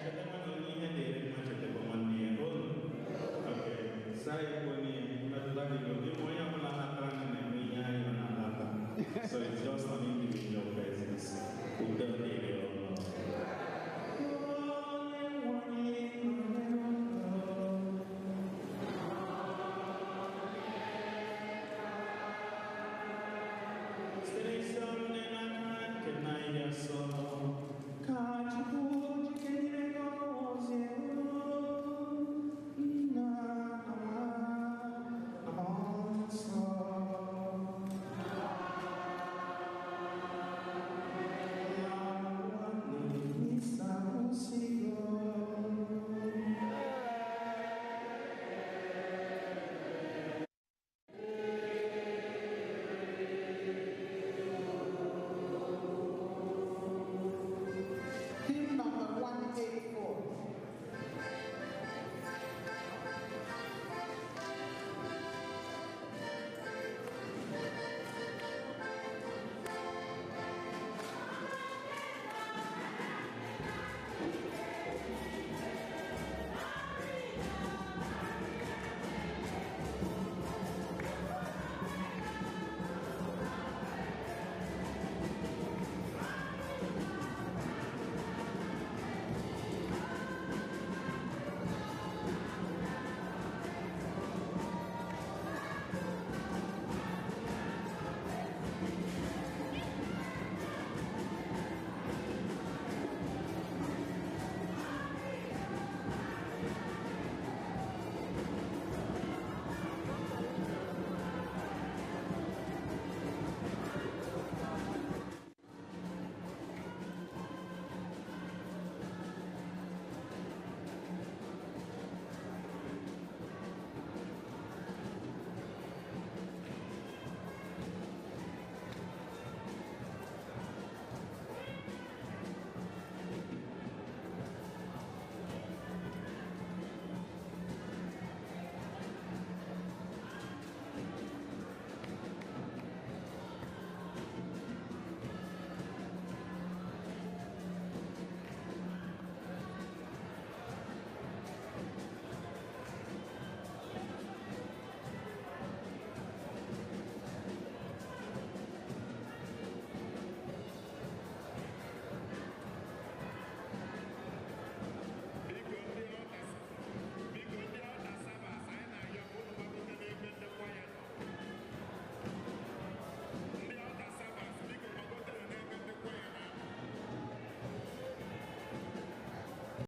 Chetakwa na onye ihe dịrị mma chetakwa nwanne ya olu. Okay, saa ya kwuo n'ihe mmetụta gị n'obi. Onye ọbụla natara na na-eme ihe anyị nọ na-anata, so it's just an